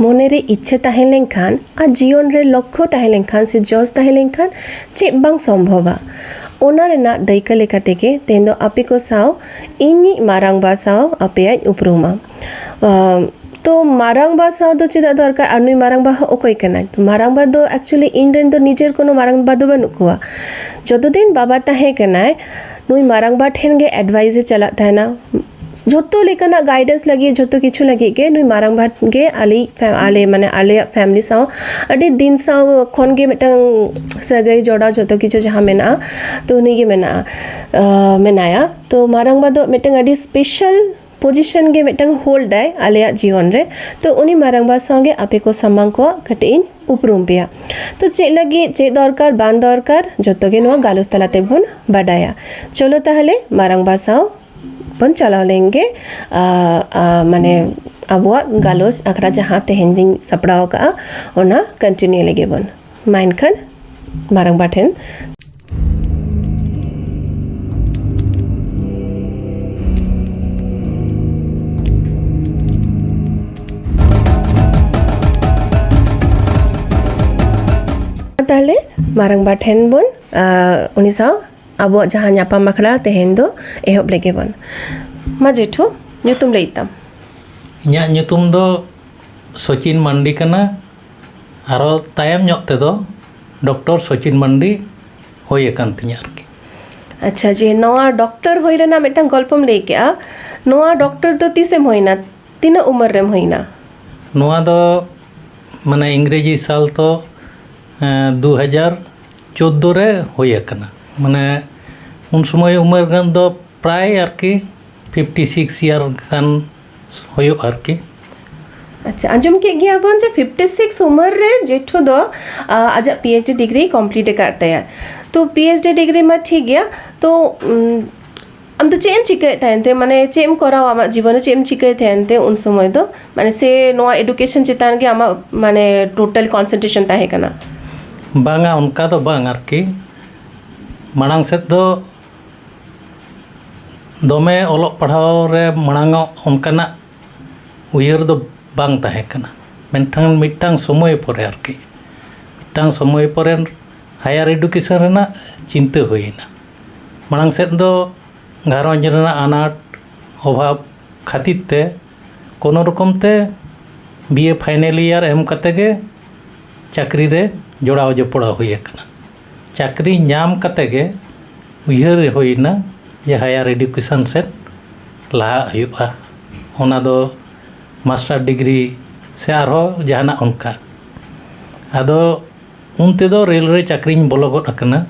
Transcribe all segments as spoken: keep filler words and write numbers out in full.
ᱢᱚᱱᱮᱨᱮ ᱤᱪᱪᱷᱟᱹ ᱛᱟᱦᱮᱸ ᱞᱮᱱᱠᱷᱟᱱ ᱟᱨ ᱡᱤᱭᱚᱱ ᱨᱮ ᱞᱚᱠᱠᱷᱚ ᱛᱟᱦᱮᱸ ᱞᱮᱱᱠᱷᱟᱱ ᱥᱮ ᱡᱚᱥ ᱛᱟᱦᱮᱸ ᱞᱮᱱᱠᱷᱟᱱ ᱪᱮᱫ ᱵᱟᱝ ᱥᱚᱢᱵᱷᱚᱵᱟ᱾ ᱚᱱᱟ ᱨᱮᱱᱟᱜ ᱫᱟᱹᱭᱠᱟᱹ ᱞᱮᱠᱟ ᱛᱮᱜᱮ ᱛᱮᱦᱮᱧ ᱫᱚ ᱟᱯᱮ ᱠᱚ ᱥᱟᱶ ᱤᱧᱤᱡ ᱢᱟᱨᱟᱝᱵᱟ ᱥᱟᱶ ᱟᱯᱮᱭᱟᱜ ᱩᱯᱨᱩᱢᱟ᱾ ᱟᱢ, ᱛᱚ ᱢᱟᱨᱟᱝᱵᱟ ᱥᱟᱶ ᱫᱚ ᱪᱮᱫᱟᱜ ᱫᱚᱨᱠᱟᱨ ᱟᱨ ᱱᱩᱭ ᱢᱟᱨᱟᱝᱵᱟ ᱦᱚᱸ ᱚᱠᱚᱭ ᱠᱟᱱᱟᱭ? ᱛᱚ ᱢᱟᱨᱟᱝᱵᱟ ᱫᱚ actually ᱤᱧ ᱨᱮᱱ ᱫᱚ ᱱᱤᱡᱮᱨ ᱠᱳᱱᱳ ᱢᱟᱨᱟᱝᱵᱟ ᱫᱚ ᱵᱟᱹᱱᱩᱜ ᱠᱚᱣᱟ᱾ ᱡᱚᱛᱚ ᱫᱤᱱ ᱵᱟᱵᱟ ᱛᱟᱦᱮᱸ ᱠᱟᱱᱟᱭ, ᱱᱩᱭ ᱢᱟᱨᱟᱝᱵᱟ ᱴᱷᱮᱱ ᱜᱮ ᱮᱰᱵᱷᱟᱭᱤᱥ ᱮ ᱪᱟᱞᱟᱜ ᱛᱟᱦᱮᱱᱟ᱾ ᱡᱷᱚᱛᱚ ᱞᱮᱠᱟᱱᱟᱜ ᱜᱟᱭᱰᱮᱱᱥ ᱞᱟᱹᱜᱤᱫ, ᱡᱷᱚᱛᱚ ᱠᱤᱪᱷᱩ ᱞᱟᱹᱜᱤᱫ ᱜᱮ ᱱᱩᱭ ᱢᱟᱨᱟᱝᱵᱟ ᱜᱮ ᱟᱞᱮ ᱯᱷᱮ-, ᱟᱞᱮ ᱢᱟᱱᱮ ᱟᱞᱮᱭᱟᱜ ᱯᱷᱮᱢᱤᱞᱤ ᱥᱟᱶ ᱟᱹᱰᱤ ᱫᱤᱱ ᱥᱟᱶ ᱠᱷᱚᱱ ᱜᱮ ᱢᱤᱫᱴᱟᱝ ᱥᱟᱹᱜᱟᱹᱭ ᱡᱚᱲᱟᱣ ᱡᱷᱚᱛᱚ ᱠᱤᱪᱷᱩ ᱡᱟᱦᱟᱸ ᱢᱮᱱᱟᱜᱼᱟ, ᱛᱚ ᱩᱱᱤ ᱜᱮ ᱢᱮᱱᱟᱜᱼᱟ, ᱟᱸ, ᱢᱮᱱᱟᱭᱟ᱾ ᱛᱚ ᱢᱟᱨᱟᱝᱵᱟ ᱫᱚ ᱢᱤᱫᱴᱟᱝ ᱟᱹᱰᱤ ᱥᱯᱮᱥᱟᱞ ᱯᱚᱡᱤᱥᱚᱱ ᱜᱮ ᱢᱤᱫᱴᱟᱝ ᱦᱳᱞᱰ ᱟᱭ ᱟᱞᱮᱭᱟᱜ ᱡᱤᱭᱚᱱ ᱨᱮ᱾ ᱛᱚ ᱩᱱᱤ ᱢᱟᱨᱟᱝᱵᱟ ᱥᱟᱶ ᱜᱮ ᱟᱯᱮ ᱠᱚ ᱥᱟᱢᱟᱝ ᱠᱚᱣᱟᱜ ᱠᱟᱹᱴᱤᱡ ᱤᱧ ᱩᱯᱨᱩᱢ ᱯᱮᱭᱟ᱾ ᱛᱚ ᱪᱮᱫ ᱞᱟᱹᱜᱤᱫ, ᱪᱮᱫ ᱫᱚᱨᱠᱟᱨ, ᱵᱟᱝ ᱫᱚᱨᱠᱟᱨ, ᱡᱷᱚᱛᱚ ᱜᱮ ᱱᱚᱣᱟ ᱜᱟᱞᱚᱪ ᱛᱟᱞᱟ ᱛᱮᱵᱚᱱ ᱵᱟᱰᱟᱭᱟ᱾ ᱪᱚᱞᱚ ᱛᱟᱦᱚᱞᱮ ᱢᱟᱨᱟᱝᱵᱟ ᱥᱟᱶ ᱵᱚᱱ ᱪᱟᱞᱟᱣ ᱞᱮᱱ ᱜᱮ, ᱟ, ᱟ, ᱢᱟᱱᱮ ᱟᱵᱚᱣᱟᱜ ᱜᱟᱞᱚᱪ ᱟᱠᱷᱲᱟ ᱡᱟᱦᱟᱸ ᱛᱮᱦᱮᱧ ᱞᱤᱧ ᱥᱟᱯᱲᱟᱣ ᱟᱠᱟᱫᱼᱟ, ᱚᱱᱟ ᱠᱚᱱᱴᱤᱱᱤᱭᱩ ᱞᱮᱜᱮ ᱵᱚᱱ᱾ ᱢᱟ ᱮᱱᱠᱷᱟᱱ ᱢᱟᱨᱟᱝᱵᱟ ᱴᱷᱮᱱ᱾ ᱛᱟᱦᱞᱮ ᱢᱟᱨᱟᱝᱵᱟ ᱴᱷᱮᱱ ᱵᱚᱱ, ᱟ, ᱩᱱᱤ ᱥᱟᱶ ᱟᱵᱚᱣᱟᱜ ᱡᱟᱦᱟᱸ ᱧᱟᱯᱟᱢ ᱟᱠᱷᱲᱟ ᱛᱮᱦᱮᱧ ᱫᱚ ᱮᱦᱚᱵ ᱞᱮᱜᱮ ᱵᱚᱱ᱾ ᱢᱟ ᱡᱮᱴᱷᱩ, ᱧᱩᱛᱩᱢ ᱞᱟᱹᱭ ᱛᱟᱢ᱾ ᱤᱧᱟᱹᱜ ᱧᱩᱛᱩᱢ ᱫᱚ ᱥᱚᱪᱤᱱ ᱢᱟᱱᱰᱤ ᱠᱟᱱᱟ᱾ ᱟᱨᱚ ᱛᱟᱭᱚᱢ ᱧᱚᱜ ᱛᱮᱫᱚ ᱰᱚᱠᱴᱚᱨ ᱥᱚᱪᱤᱱ ᱢᱟᱱᱰᱤ ᱦᱩᱭ ᱟᱠᱟᱱ ᱛᱤᱧᱟᱹ ᱟᱨᱠᱤ᱾ ᱟᱪᱪᱷᱟ, ᱡᱮ ᱱᱚᱣᱟ ᱰᱚᱠᱴᱚᱨ ᱦᱩᱭ ᱨᱮᱱᱟᱜ ᱢᱤᱫᱴᱟᱝ ᱜᱚᱞᱯᱚᱢ ᱞᱟᱹᱭ ᱠᱮᱜᱼᱟ, ᱱᱚᱣᱟ ᱰᱚᱠᱴᱚᱨ ᱫᱚ ᱛᱤᱥᱮᱢ ᱦᱩᱭᱱᱟ? ᱛᱤᱱᱟᱹᱜ ᱩᱢᱮᱨ ᱨᱮᱢ ᱦᱩᱭᱱᱟ? ᱱᱚᱣᱟ ᱫᱚ ᱢᱟᱱᱮ ᱤᱝᱨᱮᱡᱤ ᱥᱟᱞ ᱛᱚ, ᱮᱸ, ᱫᱩ ᱦᱟᱡᱟᱨ ᱪᱳᱫᱽᱫᱳ ᱨᱮ ᱦᱩᱭ ᱟᱠᱟᱱᱟ᱾ ᱢᱟᱱᱮ ᱩᱱ ᱥᱚᱢᱚᱭ ᱩᱢᱮᱨ ᱜᱟᱱ ᱫᱚ ᱯᱨᱟᱭ ᱟᱨᱠᱤ ᱯᱷᱤᱯᱴᱤ ᱥᱤᱠᱥ ᱤᱭᱟᱨ ᱜᱟᱱ ᱦᱩᱭᱩᱜᱼᱟ ᱟᱨᱠᱤ᱾ ᱟᱪᱪᱷᱟ, ᱟᱸᱡᱚᱢ ᱠᱮᱫ ᱜᱮᱭᱟ ᱵᱚᱱ ᱡᱮ ᱯᱷᱤᱯᱴᱤ ᱥᱤᱠᱥ ᱩᱢᱮᱨ ᱨᱮ ᱡᱮᱴᱷᱩ ᱫᱚ, ᱟ, ᱟᱡᱟᱜ P H D degree complete ᱟᱠᱟᱫ ᱛᱟᱭᱟ᱾ ᱛᱚ ᱯᱤ ᱮᱭᱤᱪ ᱰᱤ ᱰᱤᱜᱽᱨᱤ ᱢᱟ ᱴᱷᱤᱠ ᱜᱮᱭᱟ, ᱛᱚ, ᱩᱢ, ᱟᱢ ᱫᱚ ᱪᱮᱫ ᱮᱢ ᱪᱤᱠᱟᱹᱭᱮᱫ ᱛᱟᱦᱮᱱ ᱛᱮ? ᱢᱟᱱᱮ ᱪᱮᱫ ᱮᱢ ᱠᱚᱨᱟᱣᱟ ᱟᱢᱟᱜ ᱡᱤᱵᱚᱱ ᱨᱮ, ᱪᱮᱫ ᱮᱢ ᱪᱤᱠᱟᱹᱭᱮᱫ ᱛᱟᱦᱮᱱ ᱛᱮ ᱩᱱ ᱥᱚᱢᱚᱭ ᱫᱚ? ᱢᱟᱱᱮ ᱥᱮ ᱱᱚᱣᱟ ᱮᱰᱩᱠᱮᱥᱚᱱ ᱪᱮᱛᱟᱱ ᱜᱮ ᱟᱢᱟᱜ ᱢᱟᱱᱮ ᱴᱳᱴᱟᱞ ᱠᱚᱱᱥᱮᱱᱴᱨᱮᱥᱚᱱ ᱛᱟᱦᱮᱸ ᱠᱟᱱᱟ? ᱵᱟᱝᱟ, ᱚᱱᱠᱟ ᱫᱚ ᱵᱟᱝ ᱟᱨᱠᱤ᱾ ᱢᱟᱲᱟᱝ ᱥᱮᱫ ᱫᱚ ᱫᱚᱢᱮ ᱚᱞᱚᱜ ᱯᱟᱲᱦᱟᱣ ᱨᱮ ᱢᱟᱲᱟᱝᱚᱜ ᱚᱱᱠᱟᱱᱟᱜ ᱩᱭᱦᱟᱹᱨ ᱫᱚ ᱵᱟᱝ ᱛᱟᱦᱮᱸ ᱠᱟᱱᱟ᱾ ᱢᱮᱱᱠᱷᱟᱱ ᱢᱤᱫᱴᱟᱝ ᱥᱚᱢᱚᱭ ᱯᱚᱨᱮ ᱟᱨᱠᱤ, ᱢᱤᱫᱴᱟᱝ ᱥᱚᱢᱚᱭ ᱯᱚᱨᱮ ᱦᱟᱭᱟᱨ ᱮᱰᱩᱠᱮᱥᱚᱱ ᱨᱮᱱᱟᱜ ᱪᱤᱱᱛᱟᱹ ᱦᱩᱭᱮᱱᱟ᱾ ᱢᱟᱲᱟᱝ ᱥᱮᱫ ᱫᱚ ᱜᱷᱟᱨᱚᱸᱡᱽ ᱨᱮᱱᱟᱜ ᱟᱱᱟᱴ ᱚᱵᱷᱟᱵᱽ ᱠᱷᱟᱹᱛᱤᱨ ᱛᱮ ᱠᱳᱱᱳ ᱨᱚᱠᱚᱢ ᱛᱮ ᱵᱤ ᱮ ᱯᱷᱟᱭᱱᱮᱞ ᱤᱭᱟᱨ ᱮᱢ ᱠᱟᱛᱮ ᱜᱮ ᱪᱟᱹᱠᱨᱤ ᱨᱮ ᱡᱚᱲᱟᱣ ᱡᱚᱯᱲᱟᱣ ᱦᱩᱭ ᱟᱠᱟᱱᱟ᱾ ᱪᱟᱹᱠᱨᱤ ᱧᱟᱢ ᱠᱟᱛᱮ ᱜᱮ ᱩᱭᱦᱟᱹᱨ ᱦᱩᱭᱱᱟ ᱡᱮ ᱦᱟᱭᱟᱨ ᱮᱰᱩᱠᱮᱥᱚᱱ ᱥᱮᱫ ᱞᱟᱦᱟᱜ ᱦᱩᱭᱩᱜᱼᱟ, ᱚᱱᱟ ᱫᱚ ᱢᱟᱥᱴᱟᱨ ᱰᱤᱜᱽᱨᱤ ᱥᱮ ᱟᱨᱦᱚᱸ ᱡᱟᱦᱟᱱᱟᱜ ᱚᱱᱠᱟ᱾ ᱟᱫᱚ ᱩᱱ ᱛᱮᱫᱚ ᱨᱮᱞ ᱨᱮ ᱪᱟᱹᱠᱨᱤᱧ ᱵᱚᱞᱚ ᱜᱚᱫ ᱟᱠᱟᱱᱟ,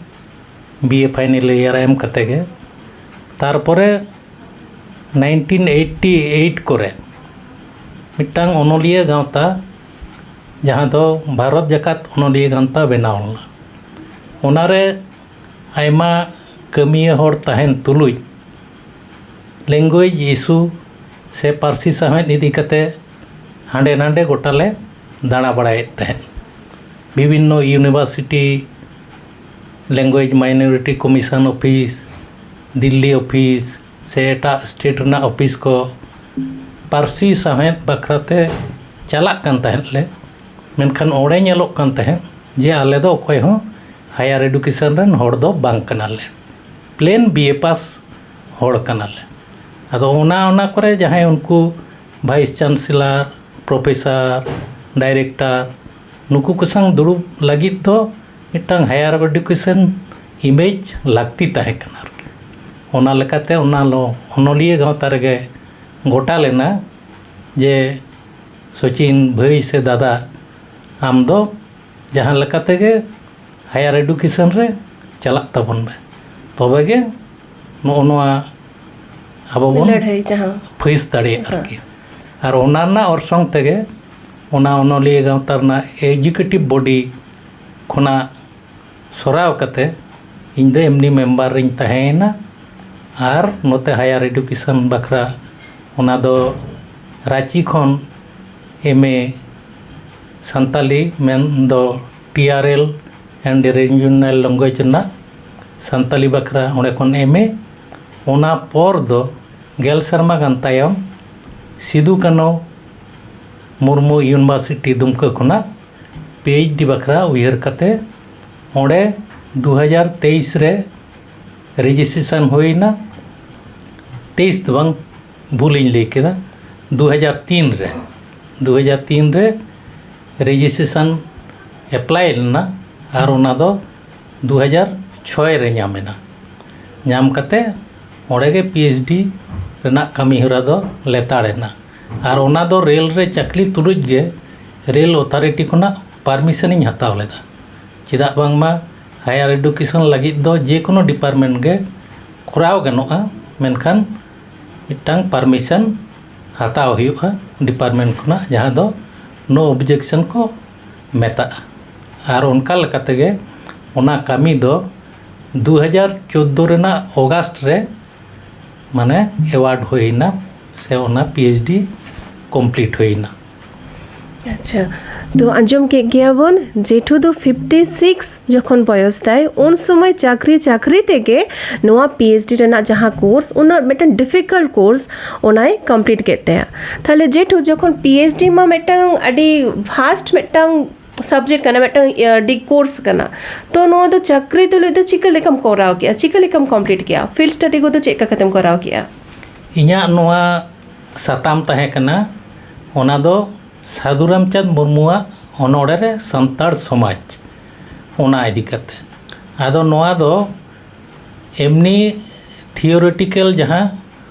ᱵᱤ ᱮ ᱯᱷᱟᱭᱱᱮᱞ ᱤᱭᱟᱨ ᱮᱢ ᱠᱟᱛᱮ ᱜᱮ᱾ ᱛᱟᱨᱯᱚᱨᱮ ᱱᱟᱭᱤᱱᱴᱤᱱ ᱮᱭᱤᱴᱤ ᱮᱭᱤᱴ ᱠᱚᱨᱮ ᱢᱤᱫᱴᱟᱝ ᱚᱱᱚᱞᱤᱭᱟᱹ ᱜᱟᱶᱛᱟ, ᱡᱟᱦᱟᱸ ᱫᱚ ᱵᱷᱟᱨᱚᱛ ᱡᱟᱠᱟᱛ ᱚᱱᱚᱞᱤᱭᱟᱹ ᱜᱟᱶᱛᱟ ᱵᱮᱱᱟᱣ ᱞᱮᱱᱟ᱾ ᱚᱱᱟᱨᱮ ᱟᱭᱢᱟ ᱠᱟᱹᱢᱤᱭᱟᱹ ᱦᱚᱲ ᱛᱟᱦᱮᱱ ᱛᱩᱞᱩᱡ ᱞᱮᱝᱜᱩᱭᱮᱡᱽ ᱤᱥᱩ ᱥᱮ ᱯᱟᱹᱨᱥᱤ ᱥᱟᱶᱦᱮᱫ ᱤᱫᱤ ᱠᱟᱛᱮ ᱦᱟᱸᱰᱮ ᱱᱟᱰᱮ ᱜᱚᱴᱟ ᱞᱮ ᱫᱟᱬᱟ ᱵᱟᱲᱟᱭᱮᱫ ᱛᱟᱦᱮᱸᱫ᱾ ᱵᱤᱵᱷᱤᱱᱱᱚ university, language minority commission office, Delhi office ᱥᱮ ᱮᱴᱟᱜ ᱥᱴᱮᱴ ᱨᱮᱱᱟᱜ ᱚᱯᱷᱤᱥ ᱠᱚ ᱯᱟᱹᱨᱥᱤ ᱥᱟᱶᱦᱮᱫ ᱵᱟᱠᱷᱨᱟ ᱛᱮ ᱪᱟᱞᱟᱜ ᱠᱟᱱ ᱛᱟᱦᱮᱸᱫ ᱞᱮ᱾ ᱢᱮᱱᱠᱷᱟᱱ ᱚᱸᱰᱮ ᱧᱮᱞᱚᱜ ᱠᱟᱱ ᱛᱟᱦᱮᱸᱫ ᱡᱮ ᱟᱞᱮ ᱫᱚ ᱚᱠᱚᱭ ᱦᱚᱸ ᱦᱟᱭᱟᱨ ᱮᱰᱩᱠᱮᱥᱚᱱ ᱨᱮᱱ ᱦᱚᱲ ᱫᱚ ᱵᱟᱝ ᱠᱟᱱᱟᱞᱮ, ᱯᱞᱮᱱ ᱵᱤ ᱮ ᱯᱟᱥ ᱦᱚᱲ ᱠᱟᱱᱟᱞᱮ᱾ ᱟᱫᱚ ᱚᱱᱟ ᱚᱱᱟ ᱠᱚᱨᱮ ᱡᱟᱦᱟᱸᱭ ᱩᱱᱠᱩ ᱵᱷᱟᱭᱤᱥ ᱪᱟᱱᱥᱮᱞᱟᱨ, ᱯᱨᱚᱯᱷᱮᱥᱟᱨ, ᱰᱟᱭᱨᱮᱠᱴᱟᱨ, ᱱᱩᱠᱩ ᱠᱚ ᱥᱟᱶ ᱫᱩᱲᱩᱵ ᱞᱟᱹᱜᱤᱫ ᱫᱚ ᱢᱤᱫᱴᱟᱝ ᱦᱟᱭᱟᱨ ᱮᱰᱩᱠᱮᱥᱚᱱ ᱤᱢᱮᱡᱽ ᱞᱟᱹᱠᱛᱤ ᱛᱟᱦᱮᱸ ᱠᱟᱱᱟ ᱟᱨᱠᱤ᱾ ᱚᱱᱟ ᱞᱮᱠᱟᱛᱮ ᱚᱱᱟ ᱞᱚ-, ᱚᱱᱚᱞᱤᱭᱟᱹ ᱜᱟᱶᱛᱟ ᱨᱮᱜᱮ ᱜᱚᱴᱟ ᱞᱮᱱᱟ ᱡᱮ, "ᱥᱚᱪᱤᱱ ᱵᱷᱟᱹᱭ ᱥᱮ ᱫᱟᱫᱟ, ᱟᱢ ᱫᱚ ᱡᱟᱦᱟᱸ ᱞᱮᱠᱟ ᱛᱮᱜᱮ ᱦᱟᱭᱟᱨ ᱮᱰᱩᱠᱮᱥᱚᱱ ᱨᱮ ᱪᱟᱞᱟᱜ ᱛᱟᱵᱚᱱ ᱢᱮ, ᱛᱚᱵᱮ ᱜᱮ ᱱᱚᱜᱼᱚ ᱱᱚᱣᱟ ᱟᱵᱚ ᱵᱚᱱ ᱞᱟᱹᱲᱦᱟᱹᱭ ᱡᱟᱦᱟᱸ ᱯᱷᱮᱥ ᱫᱟᱲᱮᱭᱟᱜᱼᱟ ᱦᱮᱸ᱾ ᱟᱨᱠᱤ᱾ ᱟᱨ ᱚᱱᱟ ᱨᱮᱱᱟᱜ ᱚᱨᱥᱚᱝ ᱛᱮᱜᱮ ᱚᱱᱟ ᱚᱱᱚᱞᱤᱭᱟᱹ ᱜᱟᱶᱛᱟ ᱨᱮᱱᱟᱜ ᱮᱠᱡᱤᱠᱤᱭᱩᱴᱤᱵᱷ ᱵᱚᱰᱤ ᱠᱷᱚᱱᱟᱜ ᱥᱚᱨᱟᱣ ᱠᱟᱛᱮ ᱤᱧ ᱫᱚ ᱮᱢᱱᱤ ᱢᱮᱢᱵᱟᱨ ᱨᱤᱧ ᱛᱟᱦᱮᱸᱭᱮᱱᱟ᱾ ᱟᱨ ᱱᱚᱛᱮ ᱦᱟᱭᱟᱨ ᱮᱰᱩᱠᱮᱥᱚᱱ ᱵᱟᱠᱷᱨᱟ ᱚᱱᱟ ᱫᱚ ᱨᱟᱸᱪᱤ ᱠᱷᱚᱱ ᱮᱢ ᱮ ᱥᱟᱱᱛᱟᱞᱤ, ᱢᱮᱱ ᱫᱚ T R L and regional language ᱨᱮᱱᱟᱜ ᱥᱟᱱᱛᱟᱞᱤ ᱵᱟᱠᱷᱨᱟ ᱚᱸᱰᱮ ᱠᱷᱚᱱ ᱮᱢ ᱮ᱾ ᱚᱱᱟ ᱯᱚᱨ ᱫᱚ ᱜᱮᱞ ᱥᱮᱨᱢᱟ ᱜᱟᱱ ᱛᱟᱭᱚᱢ ᱥᱤᱫᱩ ᱠᱟᱹᱱᱦᱩ ᱢᱩᱨᱢᱩ ᱤᱭᱩᱱᱤᱵᱷᱟᱨᱥᱤᱴᱤ ᱫᱩᱢᱠᱟᱹ ᱠᱷᱚᱱᱟᱜ ᱯᱤ ᱮᱭᱤᱪ ᱰᱤ ᱵᱟᱠᱷᱨᱟ ᱩᱭᱦᱟᱹᱨ ᱠᱟᱛᱮ ᱚᱸᱰᱮ ᱫᱩ ᱦᱟᱡᱟᱨ ᱛᱮᱭᱤᱥ ᱨᱮ ᱨᱮᱡᱤᱥᱴᱨᱮᱥᱚᱱ ᱦᱩᱭᱱᱟ᱾ ᱛᱮᱭᱤᱥ ᱫᱚ ᱵᱟᱝ, ᱵᱷᱩᱞᱤᱧ ᱞᱟᱹᱭ ᱠᱮᱫᱟ, ᱫᱩ ᱦᱟᱡᱟᱨ ᱛᱤᱱ ᱨᱮ, ᱫᱩ ᱦᱟᱡᱟᱨ ᱛᱤᱱ ᱨᱮ ᱨᱮᱡᱤᱥᱴᱨᱮᱥᱚᱱ ᱮᱯᱞᱟᱭ ᱞᱮᱱᱟ ᱟᱨ ᱚᱱᱟ ᱫᱚ ᱫᱩ ᱦᱟᱡᱟᱨ ᱪᱷᱚᱭ ᱨᱮ ᱧᱟᱢ ᱮᱱᱟ᱾ ᱧᱟᱢ ᱠᱟᱛᱮ ᱚᱸᱰᱮ ᱜᱮ ᱯᱤ ᱮᱭᱤᱪ ᱰᱤ ᱨᱮᱱᱟᱜ ᱠᱟᱹᱢᱤ ᱦᱚᱨᱟ ᱫᱚ ᱞᱮᱛᱟᱲ ᱮᱱᱟ᱾ ᱟᱨ ᱚᱱᱟ ᱫᱚ ᱨᱮᱞ ᱨᱮ ᱪᱟᱹᱠᱨᱤ ᱛᱩᱞᱩᱡ ᱜᱮ ᱨᱮᱞ ᱚᱛᱷᱟᱨᱤᱴᱤ ᱠᱷᱚᱱᱟᱜ ᱯᱟᱨᱢᱤᱥᱚᱱᱤᱧ ᱦᱟᱛᱟᱣ ᱞᱮᱫᱟ᱾ ᱪᱮᱫᱟᱜ ᱵᱟᱝᱢᱟ ᱦᱟᱭᱟᱨ ᱮᱰᱩᱠᱮᱥᱚᱱ ᱞᱟᱹᱜᱤᱫ ᱫᱚ ᱡᱮᱠᱳᱱᱳ ᱰᱤᱯᱟᱨᱴᱢᱮᱱᱴ ᱜᱮ ᱠᱚᱨᱟᱣ ᱜᱟᱱᱚᱜᱼᱟ, ᱢᱮᱱᱠᱷᱟᱱ ᱢᱤᱫᱴᱟᱝ ᱯᱟᱨᱢᱤᱥᱚᱱ ᱦᱟᱛᱟᱣ ᱦᱩᱭᱩᱜᱼᱟ ᱰᱤᱯᱟᱨᱴᱢᱮᱱᱴ ᱠᱷᱚᱱᱟᱜ, ᱡᱟᱦᱟᱸ ᱫᱚ ᱱᱳ ᱚᱵᱡᱮᱠᱥᱚᱱ ᱠᱚ ᱢᱮᱛᱟᱜᱼᱟ᱾ ᱟᱨ ᱚᱱᱠᱟ ᱞᱮᱠᱟ ᱛᱮᱜᱮ ᱚᱱᱟ ᱠᱟᱹᱢᱤ ᱫᱚ ᱫᱩ ᱦᱟᱡᱟᱨ ᱪᱳᱫᱫᱳ ᱨᱮᱱᱟᱜ ᱚᱜᱟᱥᱴ ᱨᱮ ᱢᱟᱱᱮ ᱮᱣᱟᱨᱰ ᱦᱩᱭᱱᱟ ᱥᱮ ᱚᱱᱟ ᱯᱤ ᱮᱭᱤᱪ ᱰᱤ ᱠᱚᱢᱯᱞᱤᱴ ᱦᱩᱭᱱᱟ᱾ ᱟᱪᱪᱷᱟ, ᱛᱚ ᱟᱸᱡᱚᱢ ᱠᱮᱫ ᱜᱮᱭᱟ ᱵᱚᱱ, ᱡᱮᱴᱷᱩ ᱫᱚ ᱯᱷᱤᱯᱴᱤ ᱥᱤᱠᱥ ᱡᱚᱠᱷᱚᱱ ᱵᱚᱭᱚᱥ ᱛᱟᱭ, ᱩᱱ ᱥᱚᱢᱚᱭ ᱪᱟᱹᱠᱨᱤ ᱪᱟᱹᱠᱨᱤ ᱛᱮᱜᱮ ᱱᱚᱣᱟ ᱯᱤ ᱮᱭᱤᱪ ᱰᱤ ᱨᱮᱱᱟᱜ ᱡᱟᱦᱟᱸ ᱠᱳᱨᱥ, ᱚᱱᱟ ᱢᱤᱫᱴᱟᱝ ᱰᱤᱯᱷᱤᱠᱟᱞᱴ ᱠᱳᱨᱥ, ᱚᱱᱟᱭ ᱠᱚᱢᱯᱞᱤᱴ ᱠᱮᱫ ᱛᱟᱭᱟ᱾ ᱛᱟᱦᱞᱮ ᱡᱮᱴᱷᱩ ᱡᱚᱠᱷᱚᱱ ᱯᱤ ᱮᱭᱤᱪ ᱰᱤ ᱢᱟ ᱢᱤᱫᱴᱟᱝ ᱟᱹᱰᱤ ᱵᱷᱟᱥᱴ ᱢᱤᱫᱴᱟᱝ ᱥᱟᱵᱡᱮᱠᱴ ᱠᱟᱱᱟ, ᱢᱤᱫᱴᱟᱝ ᱰᱤᱜᱽ ᱠᱳᱨᱥ ᱠᱟᱱᱟ, ᱛᱚ ᱱᱚᱣᱟ ᱫᱚ ᱪᱟᱹᱠᱨᱤ ᱛᱩᱞᱩᱡ ᱫᱚ ᱪᱤᱠᱟᱹ ᱞᱮᱠᱟᱢ ᱠᱚᱨᱟᱣ ᱠᱮᱜᱼᱟ, ᱪᱤᱠᱟᱹ ᱞᱮᱠᱟᱢ ᱠᱚᱢᱯᱞᱤᱴ ᱠᱮᱜᱼᱟ, ᱯᱷᱤᱞᱰ ᱥᱴᱟᱰᱤ ᱠᱚᱫᱚ ᱪᱮᱫ ᱞᱮᱠᱟ ᱠᱟᱛᱮᱢ ᱠᱚᱨᱟᱣ ᱠᱮᱜᱼᱟ? ᱤᱧᱟᱹᱜ ᱱᱚᱣᱟ ᱥᱟᱛᱟᱢ ᱛᱟᱦᱮᱸ ᱠᱟᱱᱟ, ᱚᱱᱟ ᱫᱚ ᱥᱟᱹᱫᱷᱩ ᱨᱟᱢᱪᱟᱸᱫᱽ ᱢᱩᱨᱢᱩᱣᱟᱜ ᱚᱱᱚᱬᱦᱮ ᱨᱮ ᱥᱟᱱᱛᱟᱲ ᱥᱚᱢᱟᱡᱽ, ᱚᱱᱟ ᱤᱫᱤ ᱠᱟᱛᱮ᱾ ᱟᱫᱚ ᱱᱚᱣᱟ ᱫᱚ ᱮᱢᱱᱤ ᱛᱷᱤᱭᱳᱨᱤᱴᱤᱠᱮᱞ ᱡᱟᱦᱟᱸ,